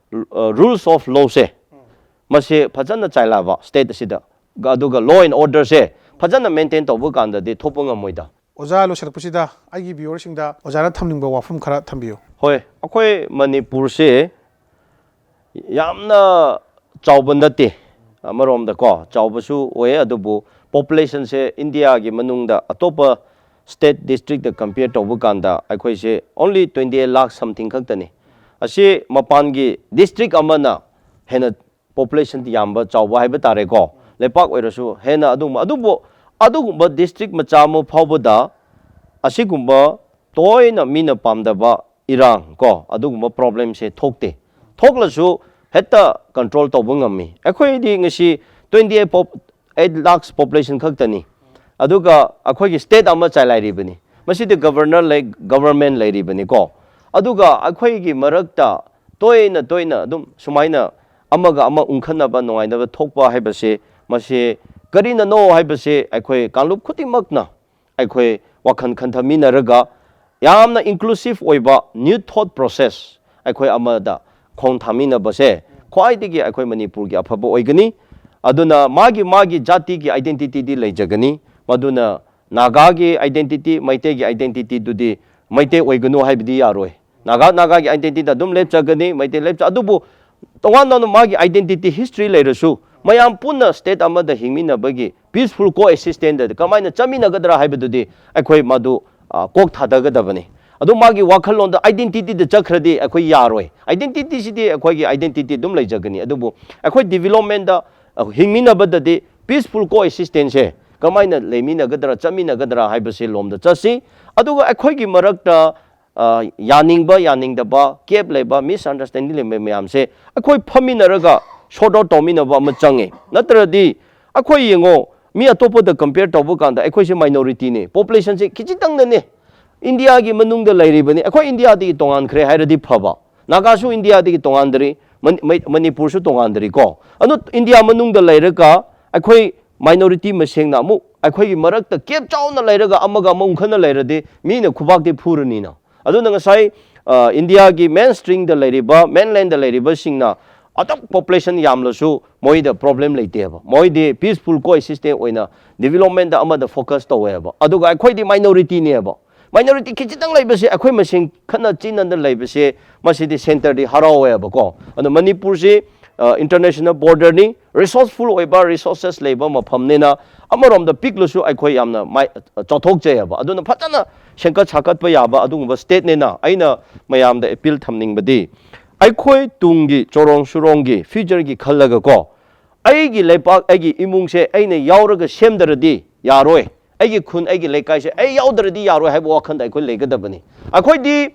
ꯑ, ꯔꯨꯜꯁ ꯑꯣꯐ ꯂꯣꯁꯦ ꯃꯁꯤ ꯐꯖꯅ ꯆꯥꯏꯂꯥꯕ ꯁ꯭ꯇꯦꯠ ꯑꯁꯤꯗ, ꯑꯗꯨꯒ ꯂꯣ ꯑꯦꯟ ꯑꯣꯔꯗꯔꯁꯦ ꯐꯖꯅ ꯃꯦꯟꯇꯦꯟ ꯇꯧꯕ ꯀꯥꯟꯗꯗꯤ ꯊꯣꯛꯄ ꯉꯝꯃꯣꯏꯗ꯫ ꯑꯣꯖꯥ, ꯂꯣꯏꯁꯤꯜꯂꯛꯄꯁꯤꯗ ꯑꯩꯒꯤ ꯚꯤꯌꯨꯋꯔꯁꯤꯡꯗ ꯑꯣꯖꯥꯅ ꯊꯝꯅꯤꯡꯕ ꯋꯥꯐꯝ ꯈꯔ ꯊꯝꯕꯤꯌꯨ꯫ ꯍꯣꯏ, ꯑꯩꯈꯣꯏ ꯃꯅꯤꯄꯨꯔꯁꯦ ꯌꯥꯝꯅ ꯆꯥꯎꯕ ꯅꯠꯇꯦ, ꯑꯃꯔꯣꯝꯗꯀꯣ ꯆꯥꯎꯕꯁꯨ ꯑꯣꯏ, ꯑꯗꯨꯕꯨ ꯄꯣꯄꯨꯂꯦꯁꯟꯁꯦ ꯏꯟꯗꯤꯌꯥꯒꯤ ꯃꯅꯨꯡꯗ ꯑꯇꯣꯞꯄ state districtꯇ compare ꯇꯧꯕ ꯀꯥꯟꯗ ꯑꯩꯈꯣꯏꯁꯦ only twenty eight lakh something ꯈꯛꯇꯅꯤ꯫ ꯑꯁꯤ ꯃꯄꯥꯟꯒꯤ district ꯑꯃꯅ ꯍꯦꯟꯅ population ꯌꯥꯝꯕ, ꯆꯥꯎꯕ ꯍꯥꯏꯕ ꯇꯥꯔꯦꯀꯣ, ꯂꯩꯄꯥꯛ ꯑꯣꯏꯔꯁꯨ ꯍꯦꯟꯅ ꯑꯗꯨꯒꯨꯝꯕ, ꯑꯗꯨꯕꯨ ꯑꯗꯨꯒꯨꯝꯕ district ꯃꯆꯥ ꯑꯃ ꯐꯥꯎꯕꯗ ꯑꯁꯤꯒꯨꯝꯕ ꯇꯣꯏꯅ ꯃꯤꯅ ꯄꯥꯝꯗꯕ ꯏꯔꯥꯡ ꯀꯣ, ꯑꯗꯨꯒꯨꯝꯕ problemꯁꯦ ꯊꯣꯛꯇꯦ꯫ ꯊꯣꯛꯂꯁꯨ ꯍꯦꯛꯇ control ꯇꯧꯕ ꯉꯝꯃꯤ꯫ ꯑꯩꯈꯣꯏꯗꯤ ꯉꯁꯤ twenty eight pop-, eight lakhs population ꯈꯛꯇꯅꯤ꯫ ꯑꯗꯨꯒ ꯑꯩꯈꯣꯏꯒꯤ state ꯑꯃ ꯆꯂꯥꯏꯔꯤꯕꯅꯤ꯫ ꯃꯁꯤꯗꯤ governor ꯂꯩ, government ꯂꯩꯔꯤꯕꯅꯤꯀꯣ꯫ ꯑꯗꯨꯒ ꯑꯩꯈꯣꯏꯒꯤ ꯃꯔꯛꯇ ꯇꯣꯏꯅ ꯇꯣꯏꯅ ꯑꯗꯨꯝ ꯁꯨꯃꯥꯏꯅ ꯑꯃꯒ ꯑꯃ ꯎꯪꯈꯠꯅꯕ, ꯅꯨꯡꯉꯥꯏꯅꯕ ꯊꯣꯛꯄ ꯍꯥꯏꯕꯁꯦ, ꯃꯁꯤ ꯀꯔꯤꯅꯅꯣ ꯍꯥꯏꯕꯁꯦ ꯑꯩꯈꯣꯏ ꯀꯥꯡꯂꯨꯞ ꯈꯨꯗꯤꯡꯃꯛꯅ ꯑꯩꯈꯣꯏ ꯋꯥꯈꯜ ꯈꯟꯊꯃꯤꯟꯅꯔꯒ ꯌꯥꯝꯅ inclusive ꯑꯣꯏꯕ new thought process ꯑꯩꯈꯣꯏ ꯑꯃꯗ ꯈꯣꯡ ꯊꯥꯃꯤꯟꯅꯕꯁꯦ ꯈ꯭ꯋꯥꯏꯗꯒꯤ ꯑꯩꯈꯣꯏ ꯃꯅꯤꯄꯨꯔꯒꯤ ꯑꯐꯕ ꯑꯣꯏꯒꯅꯤ꯫ ꯑꯗꯨꯅ ꯃꯥꯒꯤ ꯃꯥꯒꯤ ꯖꯥꯇꯤꯒꯤ identityꯗꯤ ꯂꯩꯖꯒꯅꯤ꯫ ꯃꯗꯨꯅ ꯅꯥꯒꯥꯒꯤ identity, ꯃꯩꯇꯩꯒꯤ identityꯗꯨꯗꯤ ꯃꯩꯇꯩ ꯑꯣꯏꯒꯅꯨ ꯍꯥꯏꯕꯗꯤ ꯌꯥꯔꯣꯏ꯫ ꯅꯥꯒꯥ ꯅꯥꯒꯥꯒꯤ identityꯗ ꯑꯗꯨꯝ ꯂꯦꯞꯆꯒꯅꯤ, ꯃꯩꯇꯩ ꯂꯦꯞꯆ-, ꯑꯗꯨꯕꯨ ꯇꯣꯉꯥꯟ ꯇꯣꯉꯥꯟꯅ ꯃꯥꯒꯤ identity history ꯂꯩꯔꯁꯨ ꯃꯌꯥꯝ ꯄꯨꯟꯅ state ꯑꯃꯗ ꯍꯤꯡꯃꯤꯟꯅꯕꯒꯤ peaceful coexistence ꯀꯃꯥꯏꯅ ꯆꯠꯃꯤꯟꯅꯒꯗ꯭ꯔꯥ ꯍꯥꯏꯕꯗꯨꯗꯤ ꯑꯩꯈꯣꯏ ꯃꯗꯨ, ꯑ, ꯀꯣꯛ ꯊꯥꯗꯒꯗꯕꯅꯤ꯫ ꯑꯗꯨ ꯃꯥꯒꯤ ꯋꯥꯈꯜꯂꯣꯟꯗ identityꯗ ꯆꯠꯈ꯭ꯔꯗꯤ ꯑꯩꯈꯣꯏ ꯌꯥꯔꯣꯏ꯫ Identityꯁꯤꯗꯤ ꯑꯩꯈꯣꯏꯒꯤ identity ꯑꯗꯨꯝ ꯂꯩꯖꯒꯅꯤ, ꯑꯗꯨꯕꯨ ꯑꯩꯈꯣꯏ developmentꯗ, ꯑ, ꯍꯤꯡꯃꯤꯟꯅꯕꯗꯗꯤ peaceful coexistenceꯁꯦ ꯀꯃꯥꯏꯅ ꯂꯩꯃꯤꯟꯅꯒꯗ꯭ꯔꯥ, ꯆꯠꯃꯤꯟꯅꯒꯗ꯭ꯔꯥ ꯍꯥꯏꯕꯁꯤ ꯂꯣꯝꯗ ꯆꯠꯁꯤ꯫ ꯑꯗꯨꯒ ꯑꯩꯈꯣꯏꯒꯤ ꯃꯔꯛꯇ, ꯑ, ꯌꯥꯅꯤꯡꯕ ꯌꯥꯅꯤꯡꯗꯕ, gap ꯂꯩꯕ, misunderstanding ꯂꯩꯕ ꯃꯌꯥꯝꯁꯦ ꯑꯩꯈꯣꯏ ꯐꯝꯃꯤꯟꯅꯔꯒ sort out ꯇꯧꯃꯤꯟꯅꯕ ꯑꯃ ꯆꯪꯉꯦ꯫ ꯅꯠꯇ꯭ꯔꯗꯤ ꯑꯩꯈꯣꯏ ꯌꯦꯡꯉꯣ, ꯃꯤ ꯑꯇꯣꯞꯄꯗ compare ꯇꯧꯕ ꯀꯥꯟꯗ ꯑꯩꯈꯣꯏꯁꯦ minorityꯅꯦ, populationꯁꯦ ꯈꯤꯖꯤꯛꯇꯪꯗꯅꯦ꯫ ꯏꯟꯗꯤꯌꯥꯒꯤ ꯃꯅꯨꯡꯗ ꯂꯩꯔꯤꯕꯅꯤ, ꯑꯩꯈꯣꯏ ꯏꯟꯗꯤꯌꯥꯗꯒꯤ ꯇꯣꯉꯥꯟꯈ꯭ꯔꯦ ꯍꯥꯏꯔꯗꯤ ꯐꯕ꯫ ꯅꯥꯒꯥꯁꯨ ꯏꯟꯗꯤꯌꯥꯗꯒꯤ ꯇꯣꯉꯥꯟꯗ꯭ꯔꯤ, ꯃꯅꯤ-, ꯃꯩ-, ꯃꯅꯤꯄꯨꯔꯁꯨ ꯇꯣꯉꯥꯟꯗ꯭ꯔꯤ ꯀꯣ꯫ ꯑꯗꯨ ꯏꯟꯗꯤꯌꯥ ꯃꯅꯨꯡꯗ ꯂꯩꯔꯒ ꯑꯩꯈꯣꯏ minority ꯃꯁꯦꯡꯅ ꯑꯃꯨꯛ ꯑꯩꯈꯣꯏꯒꯤ ꯃꯔꯛꯇ gap ꯆꯥꯎꯅ ꯂꯩꯔꯒ ꯑꯃꯒ ꯑꯃ ꯎꯪꯈꯠꯅ ꯂꯩꯔꯗꯤ ꯃꯤꯅ ꯈꯨꯕꯥꯛꯇꯤ ꯐꯨꯔꯅꯤꯅ꯫ ꯑꯗꯨꯅ ꯉꯁꯥꯏ, ꯑ, ꯏꯟꯗꯤꯌꯥꯒꯤ mainstreamꯗ ꯂꯩꯔꯤꯕ, mainlandꯗ ꯂꯩꯔꯤꯕꯁꯤꯡꯅ ꯑꯗꯨꯛ population ꯌꯥꯝꯂꯁꯨ ꯃꯣꯏꯗ problem ꯂꯩꯇꯦꯕ꯫ ꯃꯣꯏꯗꯤ peaceful coexistence ꯑꯣꯏꯅ developmentꯗ ꯑꯃꯗ focus ꯇꯧꯋꯦꯕ꯫ ꯑꯗꯨꯒ ꯑꯩꯈꯣꯏꯗꯤ minorityꯅꯦꯕ꯫ Minority ꯈꯤꯖꯤꯛꯇꯪ ꯂꯩꯕꯁꯦ, ꯑꯩꯈꯣꯏ ꯃꯁꯦꯟ ꯈꯠꯅ ꯆꯤꯟꯅꯗ ꯂꯩꯕꯁꯦ, ꯃꯁꯤꯗꯤ centreꯗꯤ ꯍꯔꯥꯎꯋꯦꯕꯀꯣ꯫ ꯑꯗꯣ ꯃꯅꯤꯄꯨꯔꯁꯤ ꯏꯟꯇꯔꯅꯦꯁꯅꯦꯜ ꯕꯣꯔꯗꯔꯅꯤ, ꯔꯤꯁꯣꯔꯁꯐꯨꯜ ꯑꯣꯏꯕ, ꯔꯤꯁꯣꯔꯁꯦꯁ ꯂꯩꯕ ꯃꯐꯝꯅꯤꯅ, ꯑꯃꯔꯣꯝꯗ ꯄꯤꯛꯂꯁꯨ ꯑꯩꯈꯣꯏ ꯌꯥꯝꯅ ꯃꯥꯏ ꯆꯥꯎꯊꯣꯛꯆꯩꯑꯕ꯫ ꯑꯗꯨꯅ ꯐꯖꯅ ꯁꯦꯝꯒꯠ ꯁꯥꯒꯠꯄ ꯌꯥꯕ ꯑꯗꯨꯒꯨꯝꯕ ꯁ꯭ꯇꯦꯠꯅꯤꯅ ꯑꯩꯅ ꯃꯌꯥꯝꯗ ꯑꯦꯄꯤꯜ ꯊꯝꯅꯤꯡꯕꯗꯤ, ꯑꯩꯈꯣꯏ ꯇꯨꯡꯒꯤ ꯆꯣꯔꯣꯡ ꯁꯨꯔꯣꯡꯒꯤ ꯐ꯭ꯌꯨꯆꯔꯒꯤ ꯈꯜꯂꯒꯀꯣ, ꯑꯩꯒꯤ ꯂꯩꯄꯥꯛ, ꯑꯩꯒꯤ ꯏꯃꯨꯡꯁꯦ ꯑꯩꯅ ꯌꯥꯎꯔꯒ ꯁꯦꯝꯗ꯭ꯔꯗꯤ ꯌꯥꯔꯣꯏ, ꯑꯩꯒꯤ ꯈꯨꯟ, ꯑꯩꯒꯤ ꯂꯩꯀꯥꯏꯁꯦ ꯑꯩ ꯌꯥꯎꯗ꯭ꯔꯗꯤ ꯌꯥꯔꯣꯏ ꯍꯥꯏꯕ ꯋꯥꯈꯜꯗ ꯑꯩꯈꯣꯏ ꯂꯩꯒꯗꯕꯅꯤ꯫ ꯑꯩꯈꯣꯏꯗꯤ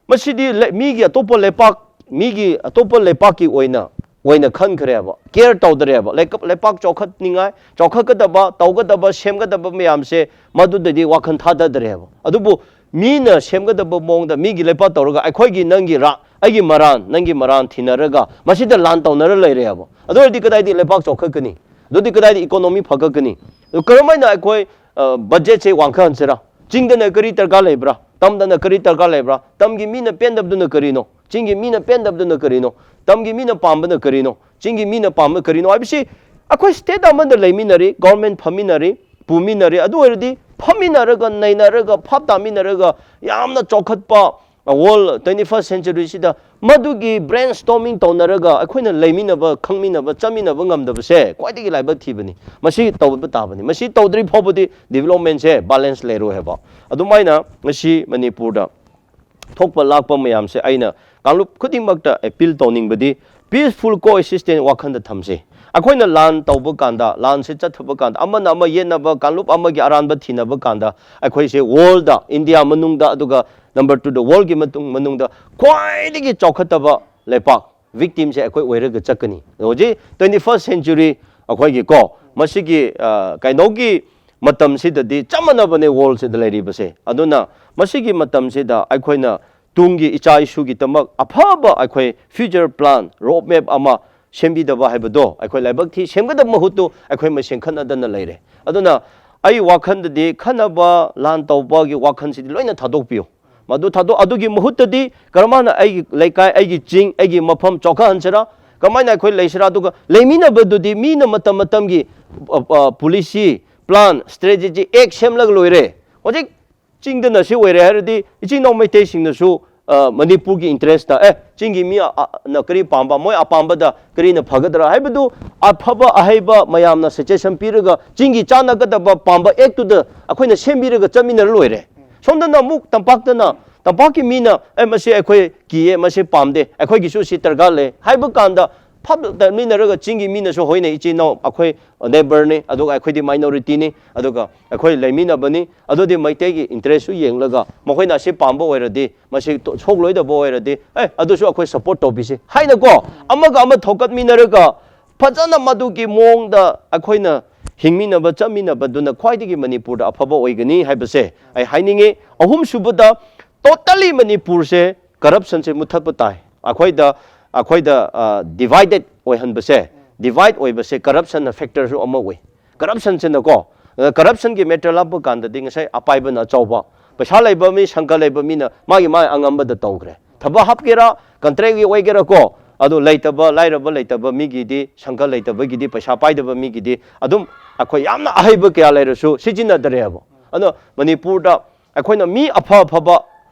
ꯃꯁꯤꯗꯤ ꯂꯩ-, ꯃꯤꯒꯤ ꯑꯇꯣꯞꯄ ꯂꯩꯄꯥꯛ, ꯃꯤꯒꯤ ꯑꯇꯣꯞꯄ ꯂꯩꯄꯥꯛꯀꯤ ꯑꯣꯏꯅ, ꯑꯣꯏꯅ ꯈꯟꯈ꯭ꯔꯦꯕ, ꯀꯦꯌꯔ ꯇꯧꯗ꯭ꯔꯦꯕ꯫ ꯂꯩꯀꯞ-, ꯂꯩꯄꯥꯛ ꯆꯥꯎꯈꯠꯅꯤꯡꯉꯥꯏ, ꯆꯥꯎꯈꯠꯀꯗꯕ, ꯇꯧꯒꯗꯕ, ꯁꯦꯝꯒꯗꯕ ꯃꯌꯥꯝꯁꯦ ꯃꯗꯨꯗꯗꯤ ꯋꯥꯈꯜ ꯊꯥꯗꯗ꯭ꯔꯦꯕ꯫ ꯑꯗꯨꯕꯨ ꯃꯤꯅ ꯁꯦꯝꯒꯗꯕ ꯃꯑꯣꯡꯗ ꯃꯤꯒꯤ ꯂꯩꯄꯥꯛ ꯇꯧꯔꯒ ꯑꯩꯈꯣꯏꯒꯤ, ꯅꯪꯒꯤ ꯔꯥ-, ꯑꯩꯒꯤ ꯃꯔꯥꯟ, ꯅꯪꯒꯤ ꯃꯔꯥꯟ ꯊꯤꯅꯔꯒ ꯃꯁꯤꯗ ꯂꯥꯟ ꯇꯧꯅꯔ ꯂꯩꯔꯦꯕ꯫ ꯑꯗꯨ ꯑꯣꯏꯔꯗꯤ ꯀꯗꯥꯏꯗꯒꯤ ꯂꯩꯄꯥꯛ ꯆꯥꯎꯈꯠꯀꯅꯤ? ꯑꯗꯨꯗꯤ ꯀꯗꯥꯏꯗ ꯏꯀꯣꯅꯣꯃꯤ ꯐꯒꯠꯀꯅꯤ? ꯑꯗꯨ ꯀꯔꯝꯍꯥꯏꯅ ꯑꯩꯈꯣꯏ, ꯑ, ꯕꯖꯦꯠꯁꯦ ꯋꯥꯡꯈꯠꯍꯟꯁꯤꯔꯥ? ꯆꯤꯡꯗꯅ ꯀꯔꯤ ꯗꯔꯀꯥꯔ ꯂꯩꯕ꯭ꯔꯥ? ꯇꯝꯗꯅ ꯀꯔꯤ ꯗꯔꯀꯥꯔ ꯂꯩꯕ꯭ꯔꯥ? ꯇꯝꯒꯤ ꯃꯤꯅ ꯄꯦꯟꯗꯕꯗꯨꯅ ꯀꯔꯤꯅꯣ? ꯆꯤꯡꯒꯤ ꯃꯤꯅ ꯄꯦꯟꯗꯕꯗꯨꯅ ꯀꯔꯤꯅꯣ? ꯇꯝꯒꯤ ꯃꯤꯅ ꯄꯥꯝꯕꯅ ꯀꯔꯤꯅꯣ? ꯆꯤꯡꯒꯤ ꯃꯤꯅ ꯄꯥꯝꯕ ꯀꯔꯤꯅꯣ ꯍꯥꯏꯕꯁꯤ, ꯑꯩꯈꯣꯏ ꯁ꯭ꯇꯦꯠ ꯑꯃꯗ ꯂꯩꯃꯤꯟꯅꯔꯤ, ꯒꯣꯔꯃꯦꯟ ꯐꯝꯃꯤꯟꯅꯔꯤ, ꯄꯨꯃꯤꯟꯅꯔꯤ, ꯑꯗꯨ ꯑꯣꯏꯔꯗꯤ ꯐꯝꯃꯤꯟꯅꯔꯒ, ꯅꯩꯅꯔꯒ, ꯚꯥꯞ ꯇꯥꯃꯤꯟꯅꯔꯒ ꯌꯥꯝꯅ ꯆꯥꯎꯈꯠꯄ ꯋꯥꯔꯜ ꯇ꯭ꯋꯦꯟꯇꯤ ꯐꯥꯔꯁ ꯁꯦꯟꯆꯨꯔꯤꯁꯤꯗ ꯃꯗꯨꯒꯤ ꯕ꯭ꯔꯦꯟ ꯁ꯭ꯇꯣꯔꯃꯤꯡ ꯇꯧꯅꯔꯒ ꯑꯩꯈꯣꯏꯅ ꯂꯩꯃꯤꯟꯅꯕ, ꯈꯪꯃꯤꯟꯅꯕ, ꯆꯠꯃꯤꯟꯅꯕ ꯉꯝꯗꯕꯁꯦ ꯈ꯭ꯋꯥꯏꯗꯒꯤ ꯂꯥꯏꯕꯛ ꯊꯤꯕꯅꯤ꯫ ꯃꯁꯤ ꯇꯧꯕ ꯇꯥꯕꯅꯤ꯫ ꯃꯁꯤ ꯇꯧꯗ꯭ꯔꯤ ꯐꯥꯎꯕꯗꯤ ꯗꯤꯕꯂꯞꯃꯦꯟꯁꯦ ꯕꯦꯂꯦꯟꯁ ꯂꯩꯔꯣꯏ ꯍꯥꯏꯕ꯫ ꯑꯗꯨꯃꯥꯏꯅ ꯉꯁꯤ ꯃꯅꯤꯄꯨꯔꯗ ꯊꯣꯛꯄ ꯂꯥꯛꯄ ꯃꯌꯥꯝꯁꯦ ꯑꯩꯅ ꯀꯥꯡꯂꯨꯞ ꯈꯨꯗꯤꯡꯃꯛꯇ ꯑꯦꯄꯤꯜ ꯇꯧꯅꯤꯡꯕꯗꯤ, ꯄꯤꯁꯐꯨꯜ ꯀꯣ ꯑꯦꯛꯁꯤꯁꯇꯦꯟꯁ ꯋꯥꯈꯜꯗ ꯊꯝꯁꯦ꯫ ꯑꯩꯈꯣꯏꯅ ꯂꯥꯟ ꯇꯧꯕ ꯀꯥꯟꯗ, ꯂꯥꯟꯁꯦ ꯆꯠꯊꯕ ꯀꯥꯟꯗ, ꯑꯃꯅ ꯑꯃ ꯌꯦꯠꯅꯕ, ꯀꯥꯡꯂꯨꯞ ꯑꯃꯒꯤ ꯑꯔꯥꯟꯕ ꯊꯤꯅꯕ ꯀꯥꯟꯗ, ꯑꯩꯈꯣꯏꯁꯦ ꯋꯥꯔꯜꯗ, ꯏꯟꯗꯤꯌꯥ ꯃꯅꯨꯡꯗ, ꯑꯗꯨꯒ ꯅꯝꯕꯔ ꯇꯨꯗ ꯋꯥꯔꯜꯒꯤ ꯃꯇꯨꯡ, ꯃꯅꯨꯡꯗ ꯈ꯭ꯋꯥꯏꯗꯒꯤ ꯆꯥꯎꯈꯠꯇꯕ ꯂꯩꯄꯥꯛ, ꯚꯤꯛꯇꯤꯝꯁꯦ ꯑꯩꯈꯣꯏ ꯑꯣꯏꯔꯒ ꯆꯠꯀꯅꯤ꯫ ꯍꯧꯖꯤꯛ ꯇ꯭ꯋꯦꯟꯇꯤ ꯐꯥꯔꯁ ꯁꯦꯟꯆꯨꯔꯤ ꯑꯩꯈꯣꯏꯒꯤꯀꯣ, ꯃꯁꯤꯒꯤ, ꯑ, ꯀꯩꯅꯣꯒꯤ ꯃꯇꯝꯁꯤꯗꯗꯤ ꯆꯞ ꯃꯥꯟꯅꯕꯅꯦ ꯋꯥꯔꯜꯁꯤꯗ ꯂꯩꯔꯤꯕꯁꯦ꯫ ꯑꯗꯨꯅ ꯃꯁꯤꯒꯤ ꯃꯇꯝꯁꯤꯗ ꯑꯩꯈꯣꯏꯅ ꯇꯨꯡꯒꯤ ꯏꯆꯥ ꯏꯁꯨꯒꯤꯗꯃꯛ ꯑꯐꯕ ꯑꯩꯈꯣꯏ ꯐ꯭ꯌꯨꯆꯔ ꯄ꯭ꯂꯥꯟ, ꯔꯣꯗ ꯃꯦꯞ ꯑꯃ ꯁꯦꯝꯕꯤꯗꯕ ꯍꯥꯏꯕꯗꯣ, ꯑꯩꯈꯣꯏ ꯂꯥꯏꯕꯛ ꯊꯤ꯫ ꯁꯦꯝꯒꯗꯕ ꯃꯍꯨꯠꯇꯨ ꯑꯩꯈꯣꯏ ꯃꯁꯦꯟ ꯈꯠꯅꯗꯅ ꯂꯩꯔꯦ꯫ ꯑꯗꯨꯅ ꯑꯩ ꯋꯥꯈꯜꯗꯗꯤ ꯈꯠꯅꯕ, ꯂꯥꯟ ꯇꯧꯕꯒꯤ ꯋꯥꯈꯜꯁꯤꯗꯤ ꯂꯣꯏꯅ ꯊꯥꯗꯣꯛꯄꯤꯌꯨ꯫ ꯃꯗꯨ ꯊꯥꯗꯣꯛ-, ꯑꯗꯨꯒꯤ ꯃꯍꯨꯠꯇꯗꯤ ꯀꯔꯝꯍꯥꯏꯅ ꯑꯩꯒꯤ ꯂꯩꯀꯥꯏ, ꯑꯩꯒꯤ ꯆꯤꯡ, ꯑꯩꯒꯤ ꯃꯐꯝ ꯆꯥꯎꯈꯠꯍꯟꯁꯤꯔꯥ? ꯀꯃꯥꯏꯅ ꯑꯩꯈꯣꯏ ꯂꯩꯁꯤꯔꯥ? ꯑꯗꯨꯒ ꯂꯩꯃꯤꯟꯅꯕꯗꯨꯗꯤ ꯃꯤꯅ ꯃꯇꯝ ꯃꯇꯝꯒꯤ, ꯑ, ꯑ, ꯄꯣꯂꯤꯁꯤ, ꯄ꯭ꯂꯥꯟ, ꯁ꯭ꯇ꯭ꯔꯦꯇꯦꯖꯤ, ꯑꯦꯛ ꯁꯦꯝꯂꯒ ꯂꯣꯏꯔꯦ꯫ ꯍꯧꯖꯤꯛ ꯆꯤꯡꯗꯅ ꯁꯤ ꯑꯣꯏꯔꯦ ꯍꯥꯏꯔꯗꯤ ꯏꯆꯤꯟ ꯏꯅꯥꯎ ꯃꯩꯇꯩꯁꯤꯡꯅꯁꯨ ꯑ, ꯃꯅꯤꯄꯨꯔꯒꯤ interest ꯇ, ꯑꯦ, ꯆꯤꯡꯒꯤ ꯃꯤ ꯑ, ꯑ, ꯅ ꯀꯔꯤ ꯄꯥꯝꯕ, ꯃꯣꯏ ꯑꯄꯥꯝꯕꯗ ꯀꯔꯤꯅ ꯐꯒꯗ꯭ꯔꯥ ꯍꯥꯏꯕꯗꯨ ꯑꯐꯕ ꯑꯍꯩꯕ ꯃꯌꯥꯝꯅ suggestion ꯄꯤꯔꯒ ꯆꯤꯡꯒꯤ ꯆꯥꯟꯅꯒꯗꯕ ꯄꯥꯝꯕ act ꯇꯨꯗ ꯑꯩꯈꯣꯏꯅ ꯁꯦꯝꯕꯤꯔꯒ ꯆꯠꯃꯤꯟꯅꯔ ꯂꯣꯏꯔꯦ꯫ ꯁꯣꯝꯗꯅ ꯑꯃꯨꯛ ꯇꯝꯄꯥꯛꯇꯅ, ꯇꯝꯄꯥꯛꯀꯤ ꯃꯤꯅ, "ꯑꯦ, ꯃꯁꯤ ꯑꯩꯈꯣꯏ ꯀꯤꯌꯦ, ꯃꯁꯤ ꯄꯥꯝꯗꯦ, ꯑꯩꯈꯣꯏꯒꯤꯁꯨ ꯁꯤ ꯗꯔꯀꯥꯔ ꯂꯩ" ꯍꯥꯏꯕ ꯀꯥꯟꯗ ꯐꯞ ꯇꯠꯃꯤꯟꯅꯔꯒ ꯆꯤꯡꯒꯤ ꯃꯤꯅꯁꯨ, "ꯍꯣꯏꯅꯦ, ꯏꯆꯤꯟ ꯏꯅꯥꯎ ꯑꯩꯈꯣꯏ neighbour ꯅꯤ, ꯑꯗꯨꯒ ꯑꯩꯈꯣꯏꯗꯤ minority ꯅꯤ, ꯑꯗꯨꯒ ꯑꯩꯈꯣꯏ ꯂꯩꯃꯤꯟꯅꯕꯅꯤ, ꯑꯗꯨꯗꯤ ꯃꯩꯇꯩꯒꯤ interest ꯁꯨ ꯌꯦꯡꯂꯒ ꯃꯈꯣꯏꯅ ꯑꯁꯤ ꯄꯥꯝꯕ ꯑꯣꯏꯔꯗꯤ ꯃꯁꯤ ꯇꯣ-, ꯁꯣꯛꯂꯣꯏꯗꯕ ꯑꯣꯏꯔꯗꯤ, ꯑꯦ, ꯑꯗꯨꯁꯨ ꯑꯩꯈꯣꯏ support ꯇꯧꯕꯤꯁꯤ" ꯍꯥꯏꯅꯀꯣ, ꯑꯃꯒ ꯑꯃ ꯊꯧꯒꯠꯃꯤꯟꯅꯔꯒ ꯐꯖꯅ ꯃꯗꯨꯒꯤ ꯃꯑꯣꯡꯗ ꯑꯩꯈꯣꯏꯅ ꯍꯤꯡꯃꯤꯟꯅꯕ ꯆꯠꯃꯤꯟꯅꯕꯗꯨꯅ ꯈ꯭ꯋꯥꯏꯗꯒꯤ ꯃꯅꯤꯄꯨꯔꯗ ꯑꯐꯕ ꯑꯣꯏꯒꯅꯤ ꯍꯥꯏꯕꯁꯦ ꯑꯩ ꯍꯥꯏꯅꯤꯡꯉꯤ꯫ ꯑꯍꯨꯝꯁꯨꯕꯗ, totally ꯃꯅꯤꯄꯨꯔꯁꯦ corruption ꯁꯦ ꯃꯨꯊꯠꯄ ꯇꯥꯏ꯫ ꯑꯩꯈꯣꯏꯗ, ꯑꯩꯈꯣꯏꯗ, ꯑ, divided ꯑꯣꯏꯍꯟꯕꯁꯦ, divide ꯑꯣꯏꯕꯁꯦ corruption ꯅ factor ꯁꯨ ꯑꯃ ꯑꯣꯏ꯫ Corruption ꯁꯤꯅꯀꯣ, ꯑ, corruption ꯒꯤ matter ꯂꯥꯛꯄ ꯀꯥꯟꯗꯗꯤ ꯉꯁꯥꯏ ꯑꯄꯥꯏꯕꯅ ꯑꯆꯧꯕ, ꯄꯩꯁꯥ ꯂꯩꯕ ꯃꯤ, ꯁꯪꯒ ꯂꯩꯕ ꯃꯤꯅ ꯃꯥꯒꯤ, ꯃꯥꯒꯤ ꯑꯉꯝꯕꯗ ꯇꯧꯈ꯭ꯔꯦ꯫ ꯊꯕꯛ ꯍꯥꯞꯀꯦꯔꯥ, contract ꯀꯤ ꯑꯣꯏꯒꯦꯔꯥ ꯀꯣ, ꯑꯗꯨ ꯂꯩꯇꯕ, ꯂꯥꯏꯔꯕ ꯂꯩꯇꯕ ꯃꯤꯒꯤꯗꯤ, ꯁꯪꯒ ꯂꯩꯇꯕꯒꯤꯗꯤ, ꯄꯩꯁꯥ ꯄꯥꯏꯗꯕ ꯃꯤꯒꯤꯗꯤ ꯑꯗꯨꯝ ꯑꯩꯈꯣꯏ ꯌꯥꯝꯅ ꯑꯍꯩꯕ ꯀꯌꯥ ꯂꯩꯔꯁꯨ ꯁꯤꯖꯤꯟꯅꯗꯔꯦꯕ꯫ ꯑꯗꯣ ꯃꯅꯤꯄꯨꯔꯗ ꯑꯩꯈꯣꯏꯅ ꯃꯤ ꯑꯐ ꯑꯐꯕ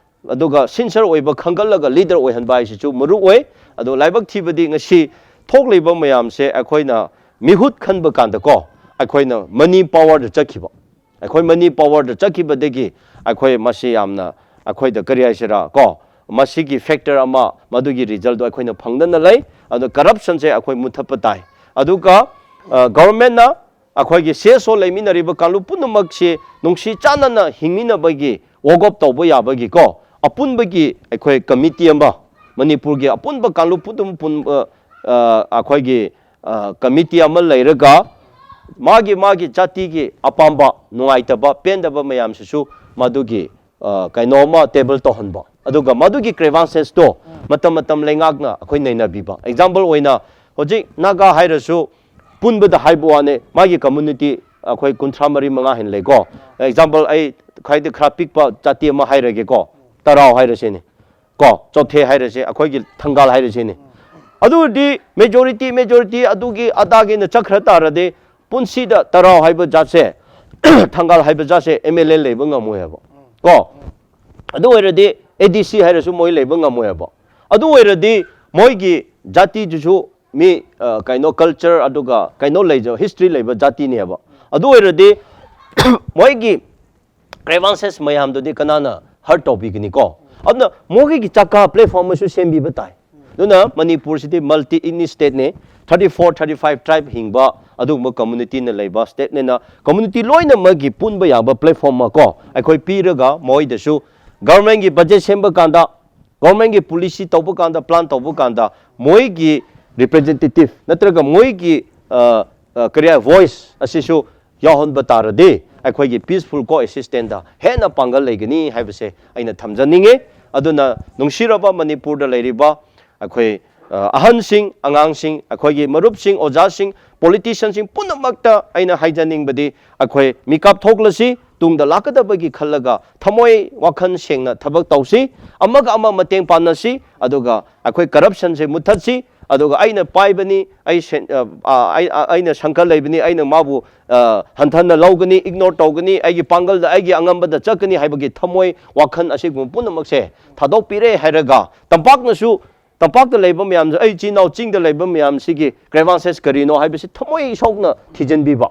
ꯑꯗꯨꯒ sincere ꯑꯣꯏꯕ ꯈꯟꯒꯠꯂꯒ leader ꯑꯣꯏꯍꯟꯕ ꯍꯥꯏꯁꯤꯁꯨ ꯃꯔꯨ ꯑꯣꯏ꯫ ꯑꯗꯣ ꯂꯥꯏꯕꯛ ꯊꯤꯕꯗꯤ ꯉꯁꯤ ꯊꯣꯛꯂꯤꯕ ꯃꯌꯥꯝꯁꯦ ꯑꯩꯈꯣꯏꯅ ꯃꯤꯍꯨꯠ ꯈꯟꯕ ꯀꯥꯟꯗꯀꯣ, ꯑꯩꯈꯣꯏꯅ money power ꯗ ꯆꯠꯈꯤꯕ꯫ ꯑꯩꯈꯣꯏ money power ꯗ ꯆꯠꯈꯤꯕꯗꯒꯤ ꯑꯩꯈꯣꯏ ꯃꯁꯤ ꯌꯥꯝꯅ ꯑꯩꯈꯣꯏꯗ ꯀꯔꯤ ꯍꯥꯏꯁꯤꯔꯥ ꯀꯣ, ꯃꯁꯤꯒꯤ factor ꯑꯃ, ꯃꯗꯨꯒꯤ result ꯗꯣ ꯑꯩꯈꯣꯏꯅ ꯐꯪꯗꯅ ꯂꯩ꯫ ꯑꯗꯣ corruption ꯁꯦ ꯑꯩꯈꯣꯏ ꯃꯨꯊꯠꯄ ꯇꯥꯏ꯫ ꯑꯗꯨꯒ, ꯑ, government ꯅ ꯑꯩꯈꯣꯏꯒꯤ C S O ꯂꯩꯃꯤꯟꯅꯔꯤꯕ ꯀꯥꯡꯂꯨꯞ ꯄꯨꯝꯅꯃꯛꯁꯤ ꯅꯨꯡꯁꯤ ꯆꯥꯟꯅꯅ ꯍꯤꯡꯃꯤꯟꯅꯕꯒꯤ ꯋꯥꯒꯣꯞ ꯇꯧꯕ ꯌꯥꯕꯒꯤꯀꯣ, ꯑꯄꯨꯟꯕꯒꯤ ꯑꯩꯈꯣꯏ committee ꯑꯃ, ꯃꯅꯤꯄꯨꯔꯒꯤ ꯑꯄꯨꯟꯕ ꯀꯥꯡꯂꯨꯞ ꯄꯨꯝꯅꯃꯛ ꯄꯨꯟꯕ, ꯑ, ꯑꯩꯈꯣꯏꯒꯤ, ꯑ, committee ꯑꯃ ꯂꯩꯔꯒ ꯃꯥꯒꯤ, ꯃꯥꯒꯤ ꯖꯥꯇꯤꯒꯤ ꯑꯄꯥꯝꯕ, ꯅꯨꯡꯉꯥꯏꯇꯕ, ꯄꯦꯟꯗꯕ ꯃꯌꯥꯝꯁꯤꯁꯨ ꯃꯗꯨꯒꯤ, ꯑ, ꯀꯩꯅꯣ ꯑꯃ table ꯇꯧꯍꯟꯕ꯫ ꯑꯗꯨꯒ ꯃꯗꯨꯒꯤ grievances ꯇꯣ ꯃꯇꯝ ꯃꯇꯝ ꯂꯩꯉꯥꯛꯅ ꯑꯩꯈꯣꯏ ꯅꯩꯅꯕꯤꯕ꯫ Example ꯑꯣꯏꯅ ꯍꯧꯖꯤꯛ ꯅꯥꯒꯥ ꯍꯥꯏꯔꯁꯨ ꯄꯨꯟꯕꯗ ꯍꯥꯏꯕ ꯋꯥꯅꯦ, ꯃꯥꯒꯤ community ꯑꯩꯈꯣꯏ ꯀꯨꯟꯊ꯭ꯔꯥ ꯃꯔꯤ ꯃꯉꯥ ꯍꯦꯟꯅ ꯂꯩꯀꯣ꯫ Example ꯑꯩ ꯈ꯭ꯋꯥꯏꯗꯒꯤ ꯈꯔ ꯄꯤꯛꯄ ꯖꯥꯇꯤ ꯑꯃ ꯍꯥꯏꯔꯒꯦꯀꯣ, ꯇꯔꯥꯎ ꯍꯥꯏꯔꯁꯤꯅꯦ꯫ ꯀꯣ, ꯆꯣꯊꯦ ꯍꯥꯏꯔꯁꯦ, ꯑꯩꯈꯣꯏꯒꯤ ꯊꯪꯒꯥꯜ ꯍꯥꯏꯔꯁꯤꯅꯦ꯫ ꯑꯗꯨ ꯑꯣꯏꯔꯗꯤ majority, majority ꯑꯗꯨꯒꯤ ꯑꯗꯥꯒꯤꯅ ꯆꯠꯈ꯭ꯔ ꯇꯥꯔꯗꯤ ꯄꯨꯟꯁꯤꯗ ꯇꯔꯥꯎ ꯍꯥꯏꯕ ꯖꯥꯠꯁꯦ, ꯊꯪꯒꯥꯜ ꯍꯥꯏꯕ ꯖꯥꯠꯁꯦ M L A ꯂꯩꯕ ꯉꯝꯃꯣꯏ ꯍꯥꯏꯕ꯫ ꯀꯣ? ꯑꯗꯨ ꯑꯣꯏꯔꯗꯤ ꯑꯦ ꯗꯤ ꯁꯤ ꯍꯥꯏꯔꯁꯨ ꯃꯣꯏ ꯂꯩꯕ ꯉꯝꯃꯣꯏꯕ꯫ ꯑꯗꯨ ꯑꯣꯏꯔꯗꯤ ꯃꯣꯏꯒꯤ ꯖꯥꯇꯤꯗꯨꯁꯨ ꯃꯤ ꯑ, ꯀꯩꯅꯣ culture ꯑꯗꯨꯒ ꯀꯩꯅꯣ ꯂꯩꯖ history ꯂꯩꯕ ꯖꯥꯇꯤꯅꯦꯕ꯫ ꯑꯗꯨ ꯑꯣꯏꯔꯗꯤ ꯃꯣꯏꯒꯤ grievances ꯃꯌꯥꯝꯗꯨꯗꯤ ꯀꯅꯥꯅ heard ꯇꯧꯕꯤꯒꯅꯤꯀꯣ? ꯑꯗꯨꯅ ꯃꯣꯏꯒꯤ ꯆꯀꯥ platform ꯑꯃꯁꯨ ꯁꯦꯝꯕꯤꯕ ꯇꯥꯏ꯫ ꯑꯗꯨꯅ ꯃꯅꯤꯄꯨꯔꯁꯤꯗꯤ multi ethnic stateꯅꯦ꯫ Thirty four, thirty five tribe ꯍꯤꯡꯕ ꯑꯗꯨꯒꯨꯝꯕ communityꯅ ꯂꯩꯕ stateꯅꯤꯅ community ꯂꯣꯏꯅꯃꯛꯀꯤ ꯄꯨꯟꯕ ꯌꯥꯕ platform ꯑꯃ ꯀꯣ ꯑꯩꯈꯣꯏ ꯄꯤꯔꯒ ꯃꯣꯏꯗꯁꯨ governmentꯒꯤ budget ꯁꯦꯝꯕ ꯀꯥꯟꯗ, governmentꯒꯤ policy ꯇꯧꯕ ꯀꯥꯟꯗ, plan ꯇꯧꯕ ꯀꯥꯟꯗ ꯃꯣꯏꯒꯤ representative ꯅꯠꯇ꯭ꯔꯒ ꯃꯣꯏꯒꯤ ꯑ, ꯑ, ꯀꯔꯤ ꯍꯥꯏ, voice ꯑꯁꯤꯁꯨ ꯌꯥꯎꯍꯟꯕ ꯇꯥꯔꯗꯤ ꯑꯩꯈꯣꯏꯒꯤ peaceful coexistence ꯍꯦꯟꯅ ꯄꯥꯡꯒꯜ ꯂꯩꯒꯅꯤ ꯍꯥꯏꯕꯁꯦ ꯑꯩꯅ ꯊꯝꯖꯅꯤꯡꯉꯤ꯫ ꯑꯗꯨꯅ ꯅꯨꯡꯁꯤꯔꯕ ꯃꯅꯤꯄꯨꯔꯗ ꯂꯩꯔꯤꯕ ꯑꯩꯈꯣꯏ ꯑ, ꯑꯍꯟꯁꯤꯡ, ꯑꯉꯥꯡꯁꯤꯡ, ꯑꯩꯈꯣꯏꯒꯤ ꯃꯔꯨꯞꯁꯤꯡ, ꯑꯣꯖꯥꯁꯤꯡ, politicianꯁꯤꯡ ꯄꯨꯝꯅꯃꯛꯇ ꯑꯩꯅ ꯍꯥꯏꯖꯅꯤꯡꯕꯗꯤ ꯑꯩꯈꯣꯏ ꯃꯤꯀꯥꯞ ꯊꯣꯛꯂꯁꯤ, ꯇꯨꯡꯗ ꯂꯥꯛꯀꯗꯕꯒꯤ ꯈꯜꯂꯒ ꯊꯃꯣꯏ ꯋꯥꯈꯜ ꯁꯦꯡꯅ ꯊꯕꯛ ꯇꯧꯁꯤ, ꯑꯃꯒ ꯑꯃ ꯃꯇꯦꯡ ꯄꯥꯡꯅꯁꯤ, ꯑꯗꯨꯒ ꯑꯩꯈꯣꯏ corruptionꯁꯦ ꯃꯨꯠꯊꯠꯁꯤ꯫ ꯑꯗꯨꯒ ꯑꯩꯅ ꯄꯥꯏꯕꯅꯤ, ꯑꯩ ꯁꯦꯟ-, ꯑ, ꯑ, ꯑꯩ, ꯑ, ꯑꯩꯅ ꯁꯪꯀ ꯂꯩꯕꯅꯤ, ꯑꯩꯅ ꯃꯥꯕꯨ ꯑ, ꯍꯟꯊꯅ ꯂꯧꯒꯅꯤ, ignore ꯇꯧꯒꯅꯤ, ꯑꯩꯒꯤ ꯄꯥꯡꯒꯜꯗ, ꯑꯩꯒꯤ ꯑꯉꯝꯕꯗ ꯆꯠꯀꯅꯤ ꯍꯥꯏꯕꯒꯤ ꯊꯃꯣꯏ ꯋꯥꯈꯜ ꯑꯁꯤꯒꯨꯝꯕ ꯄꯨꯝꯅꯃꯛꯁꯦ ꯊꯥꯗꯣꯛꯄꯤꯔꯦ ꯍꯥꯏꯔꯒ ꯇꯝꯄꯥꯛꯅꯁꯨ, ꯇꯝꯄꯥꯛꯇ ꯂꯩꯕ ꯃꯌꯥꯝꯁꯨ, ꯑꯩ ꯏꯆꯤꯟ ꯏꯅꯥꯎ ꯆꯤꯡꯗ ꯂꯩꯕ ꯃꯌꯥꯝꯁꯤꯒꯤ grievances ꯀꯔꯤꯅꯣ ꯍꯥꯏꯕꯁꯤ ꯊꯃꯣꯏ ꯁꯣꯛꯅ ꯊꯤꯖꯤꯟꯕꯤꯕ,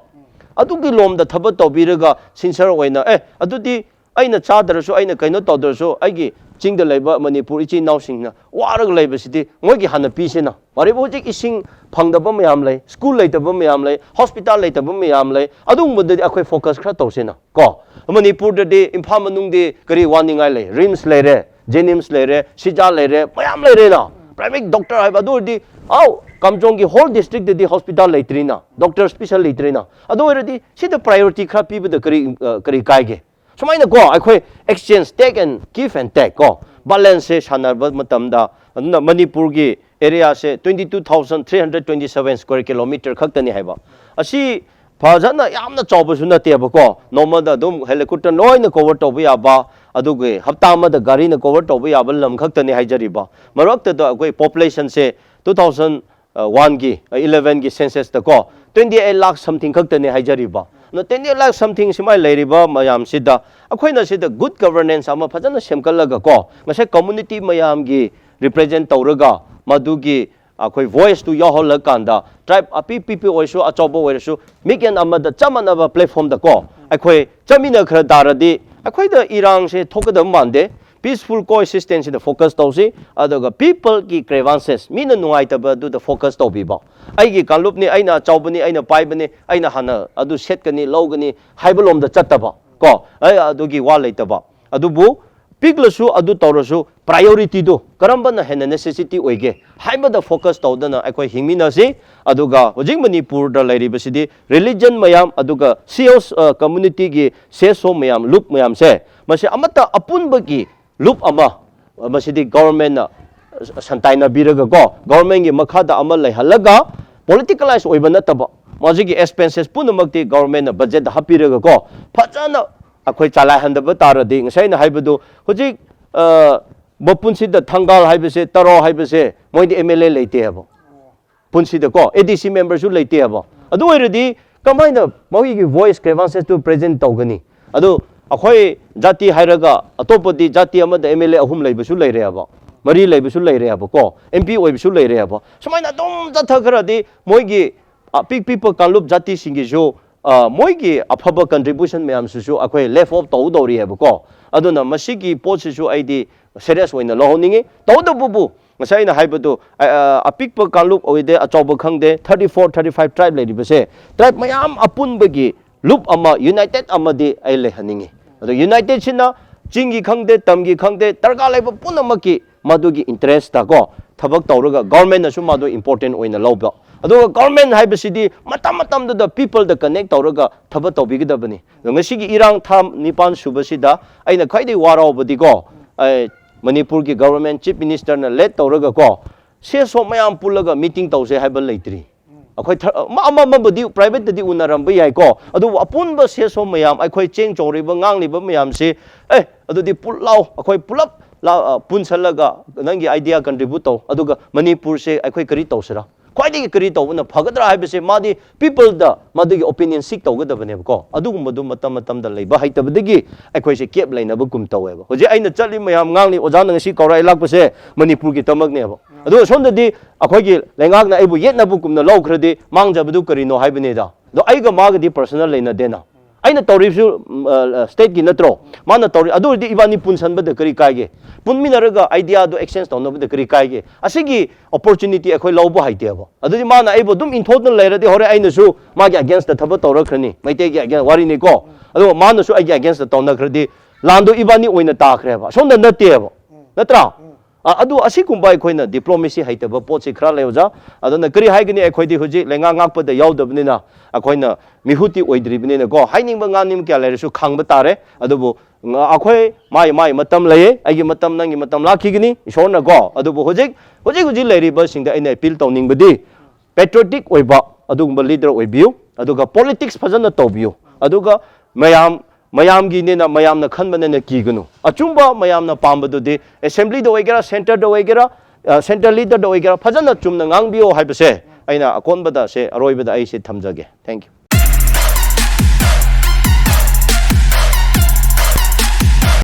ꯑꯗꯨꯒꯤ ꯂꯣꯝꯗ ꯊꯕꯛ ꯇꯧꯕꯤꯔꯒ sincere ꯑꯣꯏꯅ, ꯑꯦ, ꯑꯗꯨꯗꯤ ꯑꯩꯅ ꯆꯥꯗ꯭ꯔꯁꯨ, ꯑꯩꯅ ꯀꯩꯅꯣ ꯇꯧꯗ꯭ꯔꯁꯨ, ꯑꯩꯒꯤ ꯆꯤꯡꯗ ꯂꯩꯕ ꯃꯅꯤꯄꯨꯔ ꯏꯆꯤꯟ ꯏꯅꯥꯎꯁꯤꯡꯅ ꯋꯥꯔꯒ ꯂꯩꯕꯁꯤꯗꯤ ꯃꯣꯏꯒꯤ ꯍꯥꯟꯅ ꯄꯤꯁꯤꯅ꯫ ꯃꯔꯤꯕ ꯍꯧꯖꯤꯛ ꯏꯁꯤꯡ ꯐꯪꯗꯕ ꯃꯌꯥꯝ ꯂꯩ, school ꯂꯩꯇꯕ ꯃꯌꯥꯝ ꯂꯩ, hospital ꯂꯩꯇꯕ ꯃꯌꯥꯝ ꯂꯩ, ꯑꯗꯨꯒꯨꯝꯕꯗꯗꯤ ꯑꯩꯈꯣꯏ focus ꯈꯔ ꯇꯧꯁꯤꯅ ꯀꯣ꯫ ꯃꯅꯤꯄꯨꯔꯗꯗꯤ ꯏꯝꯐꯥꯜ ꯃꯅꯨꯡꯗꯤ ꯀꯔꯤ ꯋꯥꯅꯤꯡꯉꯥꯏ ꯂꯩ? RIMS ꯂꯩꯔꯦ, JNIMS ꯂꯩꯔꯦ, ꯁꯤꯖꯥ ꯂꯩꯔꯦ, ꯃꯌꯥꯝ ꯂꯩꯔꯦꯅ꯫ Private doctor ꯍꯥꯏꯕ ꯑꯗꯨ ꯑꯣꯏꯔꯗꯤ, ꯑꯥꯎ, ꯀꯥꯝꯖꯣꯡꯒꯤ whole districtꯇꯗꯤ hospital ꯂꯩꯇ꯭ꯔꯤꯅ, doctor special ꯂꯩꯇ꯭ꯔꯤꯅ꯫ ꯑꯗꯨ ꯑꯣꯏꯔꯗꯤ ꯁꯤꯗ priority ꯈꯔ ꯄꯤꯕꯗ ꯀꯔꯤ, ꯑ, ꯀꯔꯤ ꯀꯥꯏꯒꯦ? ꯁꯨꯃꯥꯏꯅ ꯀꯣ, ꯑꯩꯈꯣꯏ exchange, take and give and take ꯀꯣ, balanceꯁꯦ ꯁꯥꯟꯅꯕ ꯃꯇꯝꯗ, ꯑꯗꯨꯅ ꯃꯅꯤꯄꯨꯔꯒꯤ areaꯁꯦ twenty two thousand three hundred twenty seven square kilometre ꯈꯛꯇꯅꯤ ꯍꯥꯏꯕ꯫ ꯑꯁꯤ ꯐꯖꯅ ꯌꯥꯝꯅ ꯆꯥꯎꯕꯁꯨ ꯅꯠꯇꯦꯕꯀꯣ, ꯅꯣꯡꯃꯗ ꯑꯗꯨꯝ helicopter ꯂꯣꯏꯅ cover ꯇꯧꯕ ꯌꯥꯕ, ꯑꯗꯨꯒꯤ ꯍꯞꯇꯥ ꯑꯃꯗ ꯒꯥꯔꯤꯅ cover ꯇꯧꯕ ꯌꯥꯕ ꯂꯝ ꯈꯛꯇꯅꯤ ꯍꯥꯏꯖꯔꯤꯕ꯫ ꯃꯔꯛꯇꯗ ꯑꯩꯈꯣꯏ populationꯁꯦ two thousand oneꯒꯤ, elevenꯒꯤ censusꯇ ꯀꯣ, twenty eight lakh something ꯈꯛꯇꯅꯤ ꯍꯥꯏꯖꯔꯤꯕ꯫ ꯑꯗꯣ ten lakh something ꯁꯨꯃꯥꯏꯅ ꯂꯩꯔꯤꯕ ꯃꯌꯥꯝꯁꯤꯗ ꯑꯩꯈꯣꯏꯅ ꯁꯤꯗ good governance ꯑꯃ ꯐꯖꯅ ꯁꯦꯝꯒꯠꯂꯒ ꯀꯣ, ꯉꯁꯥꯏ community ꯃꯌꯥꯝꯒꯤ represent ꯇꯧꯔꯒ, ꯃꯗꯨꯒꯤ ꯑꯩꯈꯣꯏ voice ꯇꯨ ꯌꯥꯎꯍꯜꯂꯀꯥꯟꯗ, tribe ꯑꯄꯤꯛ ꯄꯤꯛꯄ ꯑꯣꯏꯔꯁꯨ ꯑꯆꯧꯕ ꯑꯣꯏꯔꯁꯨ ꯃꯤꯠꯌꯦꯡ ꯑꯃꯗ ꯆꯞ ꯃꯥꯟꯅꯕ platform ꯗ ꯀꯣ ꯑꯩꯈꯣꯏ ꯆꯠꯃꯤꯟꯅꯈ꯭ꯔ ꯇꯥꯔꯗꯤ ꯑꯩꯈꯣꯏꯗ ꯏꯔꯥꯡꯁꯦ ꯊꯣꯛꯀꯗꯕ ꯃꯥꯟꯗꯦ꯫ Peaceful coexistence ꯁꯤꯗ focus ꯇꯧꯁꯤ, ꯑꯗꯨꯒ people ꯒꯤ grievances, ꯃꯤꯅ ꯅꯨꯡꯉꯥꯏꯇꯕ ꯑꯗꯨꯗ focus ꯇꯧꯕꯤꯕ꯫ ꯑꯩꯒꯤ ꯀꯥꯡꯂꯨꯞꯅꯤ, ꯑꯩꯅ ꯑꯆꯧꯕꯅꯤ, ꯑꯩꯅ ꯄꯥꯏꯕꯅꯤ, ꯑꯩꯅ ꯍꯥꯟꯅ ꯑꯗꯨ ꯁꯦꯠꯀꯅꯤ, ꯂꯧꯒꯅꯤ ꯍꯥꯏꯕ ꯂꯣꯝꯗ ꯆꯠꯇꯕ ꯀꯣ, ꯑꯩ ꯑꯗꯨꯒꯤ ꯋꯥ ꯂꯩꯇꯕ꯫ ꯑꯗꯨꯕꯨ ꯄꯤꯛꯂꯁꯨ ꯑꯗꯨ ꯇꯧꯔꯁꯨ priority ꯗꯨ ꯀꯔꯝꯕꯅ ꯍꯦꯟꯅ necessity ꯑꯣꯏꯒꯦ ꯍꯥꯏꯕꯗ focus ꯇꯧꯗꯅ ꯑꯩꯈꯣꯏ ꯍꯤꯡꯃꯤꯟꯅꯁꯤ꯫ ꯑꯗꯨꯒ ꯍꯧꯖꯤꯛ ꯃꯅꯤꯄꯨꯔꯗ ꯂꯩꯔꯤꯕꯁꯤꯗꯤ religion ꯃꯌꯥꯝ, ꯑꯗꯨꯒ C S O, ꯑ, community ꯒꯤ C S O ꯃꯌꯥꯝ, ꯂꯨꯞ ꯃꯌꯥꯝꯁꯦ, ꯃꯁꯤ ꯑꯃꯠꯇ ꯑꯄꯨꯟꯕꯒꯤ ꯂꯨꯞ ꯑꯃ, ꯃꯁꯤꯗꯤ government ꯅ ꯁꯟꯇꯥꯏꯅꯕꯤꯔꯒ ꯀꯣ, government ꯀꯤ ꯃꯈꯥꯗ ꯑꯃ ꯂꯩꯍꯜꯂꯒ, politicalize ꯑꯣꯏꯕ ꯅꯠꯇꯕ, ꯃꯁꯤꯒꯤ expenses ꯄꯨꯝꯅꯃꯛꯇꯤ government ꯅ budget ꯇ ꯍꯥꯞꯄꯤꯔꯒ ꯀꯣ, ꯐꯖꯅ ꯑꯩꯈꯣꯏ ꯆꯂꯥꯏꯍꯟꯗꯕ ꯇꯥꯔꯗꯤ, ꯉꯁꯥꯏ ꯑꯩꯅ ꯍꯥꯏꯕꯗꯨ, ꯍꯧꯖꯤꯛ, ꯑ, ꯃꯄꯨꯟꯁꯤꯗ ꯊꯪꯒꯥꯜ ꯍꯥꯏꯕꯁꯦ, ꯇꯔꯥꯎ ꯍꯥꯏꯕꯁꯦ, ꯃꯣꯏꯗꯤ M L A ꯂꯩꯇꯦ ꯍꯥꯏꯕ꯫ ꯄꯨꯟꯁꯤꯗꯀꯣ, A D C member ꯁꯨ ꯂꯩꯇꯦ ꯍꯥꯏꯕ꯫ ꯑꯗꯨ ꯑꯣꯏꯔꯗꯤ ꯀꯃꯥꯏꯅ ꯃꯣꯏꯒꯤ voice grievances ꯇꯨ present ꯇꯧꯒꯅꯤ? ꯑꯗꯨ ꯑꯩꯈꯣꯏ ꯖꯥꯇꯤ ꯍꯥꯏꯔꯒ ꯑꯇꯣꯞꯄꯗꯤ ꯖꯥꯇꯤ ꯑꯃꯗ M L A ꯑꯍꯨꯝ ꯂꯩꯕꯁꯨ ꯂꯩꯔꯦ ꯍꯥꯏꯕ, ꯃꯔꯤ ꯂꯩꯕꯁꯨ ꯂꯩꯔꯦ ꯍꯥꯏꯕꯀꯣ, M P ꯑꯣꯏꯕꯁꯨ ꯂꯩꯔꯦ ꯍꯥꯏꯕ꯫ ꯁꯨꯃꯥꯏꯅ ꯑꯗꯨꯝ ꯆꯠꯊꯈ꯭ꯔꯗꯤ ꯃꯣꯏꯒꯤ ꯑꯄꯤꯛ ꯄꯤꯛꯄ ꯀꯥꯡꯂꯨꯞ ꯖꯥꯇꯤꯁꯤꯡꯒꯤꯁꯨ, ꯑ, ꯃꯣꯏꯒꯤ ꯑꯐꯕ contribution ꯃꯌꯥꯝꯁꯤꯁꯨ ꯑꯩꯈꯣꯏ left out ꯇꯧꯗꯧꯔꯤ ꯍꯥꯏꯕꯀꯣ꯫ ꯑꯗꯨꯅ ꯃꯁꯤꯒꯤ ꯄꯣꯠꯁꯤꯁꯨ ꯑꯩꯗꯤ serious ꯑꯣꯏꯅ ꯂꯧꯍꯟꯅꯤꯡꯉꯤ꯫ ꯇꯧꯗꯕꯨꯕꯨ ꯉꯁꯥꯏ ꯑꯩꯅ ꯍꯥꯏꯕꯗꯨ, ꯑ, ꯑ, ꯑꯄꯤꯛꯄ ꯀꯥꯡꯂꯨꯞ ꯑꯣꯏꯗꯦ, ꯑꯆꯧꯕ ꯈꯪꯗꯦ, thirty four, thirty five tribe ꯂꯩꯔꯤꯕꯁꯦ, tribe ꯃꯌꯥꯝ ꯑꯄꯨꯟꯕꯒꯤ ꯂꯨꯞ ꯑꯃ, united ꯑꯃꯗꯤ ꯑꯩ ꯂꯩꯍꯟꯅꯤꯡꯉꯤ꯫ ꯑꯗꯣ united ꯁꯤꯅ ꯆꯤꯡꯒꯤ ꯈꯪꯗꯦ, ꯇꯝꯒꯤ ꯈꯪꯗꯦ, ꯗꯔꯀꯥꯔ ꯂꯩꯕ ꯄꯨꯝꯅꯃꯛꯀꯤ ꯃꯗꯨꯒꯤ interest ꯇ ꯀꯣ ꯊꯕꯛ ꯇꯧꯔꯒ government ꯅꯁꯨ ꯃꯗꯨ important ꯑꯣꯏꯅ ꯂꯧꯕ꯫ ꯑꯗꯨꯒ government ꯍꯥꯏꯕꯁꯤꯗꯤ ꯃꯇꯝ ꯃꯇꯝꯗꯨꯗ people ꯗ connect ꯇꯧꯔꯒ ꯊꯕꯛ ꯇꯧꯕꯤꯒꯗꯕꯅꯤ꯫ ꯑꯗꯣ ꯉꯁꯤꯒꯤ ꯏꯔꯥꯡ ꯊꯥ ꯅꯤꯄꯥꯟ ꯁꯨꯕꯁꯤꯗ ꯑꯩꯅ ꯈ꯭ꯋꯥꯏꯗꯒꯤ ꯋꯥꯔꯧꯕꯗꯤꯀꯣ, ꯑꯩ ꯃꯅꯤꯄꯨꯔꯒꯤ government chief minister ꯅ lead ꯇꯧꯔꯒꯀꯣ, C S O ꯃꯌꯥꯝ ꯄꯨꯜꯂꯒ meeting ꯇꯧꯁꯦ ꯍꯥꯏꯕ ꯂꯩꯇ꯭ꯔꯤ꯫ ꯑꯩꯈꯣꯏ ꯊ-, ꯑꯃ-, ꯑꯃ-, ꯑꯃꯕꯨꯗꯤ private ꯇꯗꯤ ꯎꯅꯔꯝꯕ ꯌꯥꯏꯀꯣ, ꯑꯗꯨꯕꯨ ꯑꯄꯨꯟꯕ C S O ꯃꯌꯥꯝ, ꯑꯩꯈꯣꯏ ꯆꯦꯡ ꯆꯧꯔꯤꯕ, ꯉꯥꯡꯂꯤꯕ ꯃꯌꯥꯝꯁꯤ, ꯑꯦ, ꯑꯗꯨꯗꯤ ꯄꯨꯜꯂꯥꯎ, ꯑꯩꯈꯣꯏ ꯄꯨꯂꯞ ꯂꯥ-, ꯑ, ꯄꯨꯟꯁꯜꯂꯒ ꯅꯪꯒꯤ idea contribute ꯇꯧ, ꯑꯗꯨꯒ ꯃꯅꯤꯄꯨꯔꯁꯦ ꯑꯩꯈꯣꯏ ꯀꯔꯤ ꯇꯧꯁꯤꯔꯥ? ꯈ꯭ꯋꯥꯏꯗꯒꯤ ꯀꯔꯤ ꯇꯧꯕꯅ ꯐꯒꯗ꯭ꯔꯥ ꯍꯥꯏꯕꯁꯦ ꯃꯥꯗꯤ peopleꯗ ꯃꯗꯨꯒꯤ opinion seek ꯇꯧꯒꯗꯕꯅꯦꯕꯀꯣ꯫ ꯑꯗꯨꯒꯨꯝꯕꯗꯨ ꯃꯇꯝ ꯃꯇꯝꯗ ꯂꯩꯕ ꯍꯩꯇꯕꯗꯒꯤ ꯑꯩꯈꯣꯏꯁꯦ gap ꯂꯩꯅꯕꯒꯨꯝ ꯇꯧꯋꯦꯕ꯫ ꯍꯧꯖꯤꯛ ꯑꯩꯅ ꯆꯠꯂꯤ ꯃꯌꯥꯝ, ꯉꯥꯡꯂꯤ, ꯑꯣꯖꯥꯅ ꯉꯁꯤ ꯀꯧꯔꯛꯑꯦ ꯂꯥꯛꯄꯁꯦ ꯃꯅꯤꯄꯨꯔꯒꯤꯗꯃꯛꯅꯦꯕ꯫ ꯑꯗꯨꯒ ꯁꯣꯝꯗꯗꯤ ꯑꯩꯈꯣꯏꯒꯤ ꯂꯩꯉꯥꯛꯅ ꯑꯩꯕꯨ ꯌꯦꯠꯅꯕꯒꯨꯝꯅ ꯂꯧꯈ꯭ꯔꯗꯤ ꯃꯥꯡꯖꯕꯗꯨ ꯀꯔꯤꯅꯣ ꯍꯥꯏꯕꯅꯤꯗ꯫ ꯑꯗꯣ ꯑꯩꯒ ꯃꯥꯒꯗꯤ personal ꯂꯩꯅꯗꯦꯅ꯫ ꯑꯩꯅ ꯇꯧꯔꯤꯕꯁꯨ stateꯀꯤ ꯅꯠꯇ꯭ꯔꯣ? ꯃꯥꯅ ꯇꯧꯔꯤ, ꯑꯗꯨ ꯑꯣꯏꯔꯗꯤ ꯏꯕꯥꯅꯤ ꯄꯨꯟꯁꯟꯕꯗ ꯀꯔꯤ ꯀꯥꯏꯒꯦ? ꯄꯨꯟꯃꯤꯟꯅꯔꯒ ideaꯗꯨ exchange ꯇꯧꯅꯕꯗ ꯀꯔꯤ ꯀꯥꯏꯒꯦ? ꯑꯁꯤꯒꯤ opportunity ꯑꯩꯈꯣꯏ ꯂꯧꯕ ꯍꯩꯇꯦꯕ꯫ ꯑꯗꯨꯗꯤ ꯃꯥꯅ ꯑꯩꯕꯨ ꯑꯗꯨꯝ ꯏꯟꯊꯣꯛꯇꯨꯅ ꯂꯩꯔꯗꯤ ꯍꯣꯔꯦꯟ ꯑꯩꯅꯁꯨ ꯃꯥꯒꯤ againstꯇ ꯊꯕꯛ ꯇꯧꯔꯛꯈ꯭ꯔꯅꯤ, ꯃꯩꯇꯩꯒꯤ against ꯋꯥꯔꯤꯅꯤꯀꯣ꯫ ꯑꯗꯨꯒ ꯃꯥꯅꯁꯨ ꯑꯩꯒꯤ againstꯇ ꯇꯧꯅꯈ꯭ꯔꯗꯤ ꯂꯥꯟꯗꯣ ꯏꯕꯥꯅꯤ ꯑꯣꯏꯅ ꯇꯥꯈ꯭ꯔꯦꯕ, ꯑꯁꯣꯝꯗ ꯅꯠꯇꯦꯕ, ꯅꯠꯇ꯭ꯔꯥ? ꯑ, ꯑꯗꯨ ꯑꯁꯤꯒꯨꯝꯕ ꯑꯩꯈꯣꯏꯅ diplomacy ꯍꯩꯇꯕ ꯄꯣꯠꯁꯤ ꯈꯔ ꯂꯩ ꯑꯣꯖꯥ꯫ ꯑꯗꯨꯅ ꯀꯔꯤ ꯍꯥꯏꯒꯅꯤ, ꯑꯩꯈꯣꯏꯗꯤ ꯍꯧꯖꯤꯛ ꯂꯩꯉꯥꯛ ꯉꯥꯛꯄꯗ ꯌꯥꯎꯗꯕꯅꯤꯅ ꯑꯩꯈꯣꯏꯅ ꯃꯤꯍꯨꯠꯇꯤ ꯑꯣꯏꯗ꯭ꯔꯤꯕꯅꯤꯅꯀꯣ, ꯍꯥꯏꯅꯤꯡꯕ ꯉꯥꯡꯅꯤꯡꯕ ꯀꯌꯥ ꯂꯩꯔꯁꯨ ꯈꯥꯡꯕ ꯇꯥꯔꯦ꯫ ꯑꯗꯨꯕꯨ ꯉ-, ꯑꯩꯈꯣꯏ ꯃꯥꯏ ꯃꯥꯏ ꯃꯇꯝ ꯂꯩꯌꯦ, ꯑꯩꯒꯤ ꯃꯇꯝ, ꯅꯪꯒꯤ ꯃꯇꯝ ꯂꯥꯛꯈꯤꯒꯅꯤ ꯏꯁꯣꯔꯅꯀꯣ꯫ ꯑꯗꯨꯕꯨ ꯍꯧꯖꯤꯛ ꯍꯧꯖꯤꯛ ꯍꯧꯖꯤꯛ ꯂꯩꯔꯤꯕꯁꯤꯡꯗ ꯑꯩꯅ appeal ꯇꯧꯅꯤꯡꯕꯗꯤ patriotic ꯑꯣꯏꯕ ꯑꯗꯨꯒꯨꯝꯕ leader ꯑꯣꯏꯕꯤꯌꯨ, ꯑꯗꯨꯒ politics ꯐꯖꯅ ꯇꯧꯕꯤꯌꯨ, ꯑꯗꯨꯒ ꯃꯌꯥꯝ ꯃꯌꯥꯝꯒꯤꯅꯦꯅ, ꯃꯌꯥꯝꯅ ꯈꯟꯕꯅꯦꯅ ꯀꯤꯒꯅꯨ꯫ ꯑꯆꯨꯝꯕ ꯃꯌꯥꯝꯅ ꯄꯥꯝꯕꯗꯨꯗꯤ assemblyꯗ ꯑꯣꯏꯒꯦꯔꯥ, centreꯗ ꯑꯣꯏꯒꯦꯔꯥ, ꯑ, centre leaderꯗ ꯑꯣꯏꯒꯦꯔꯥ, ꯐꯖꯅ ꯆꯨꯝꯅ ꯉꯥꯡꯕꯤꯌꯣ ꯍꯥꯏꯕꯁꯦ ꯑꯩꯅ ꯑꯀꯣꯟꯕꯗ ꯁꯦ, ꯑꯔꯣꯏꯕꯗ ꯑꯩꯁꯦ ꯊꯝꯖꯒꯦ꯫ Thank you꯫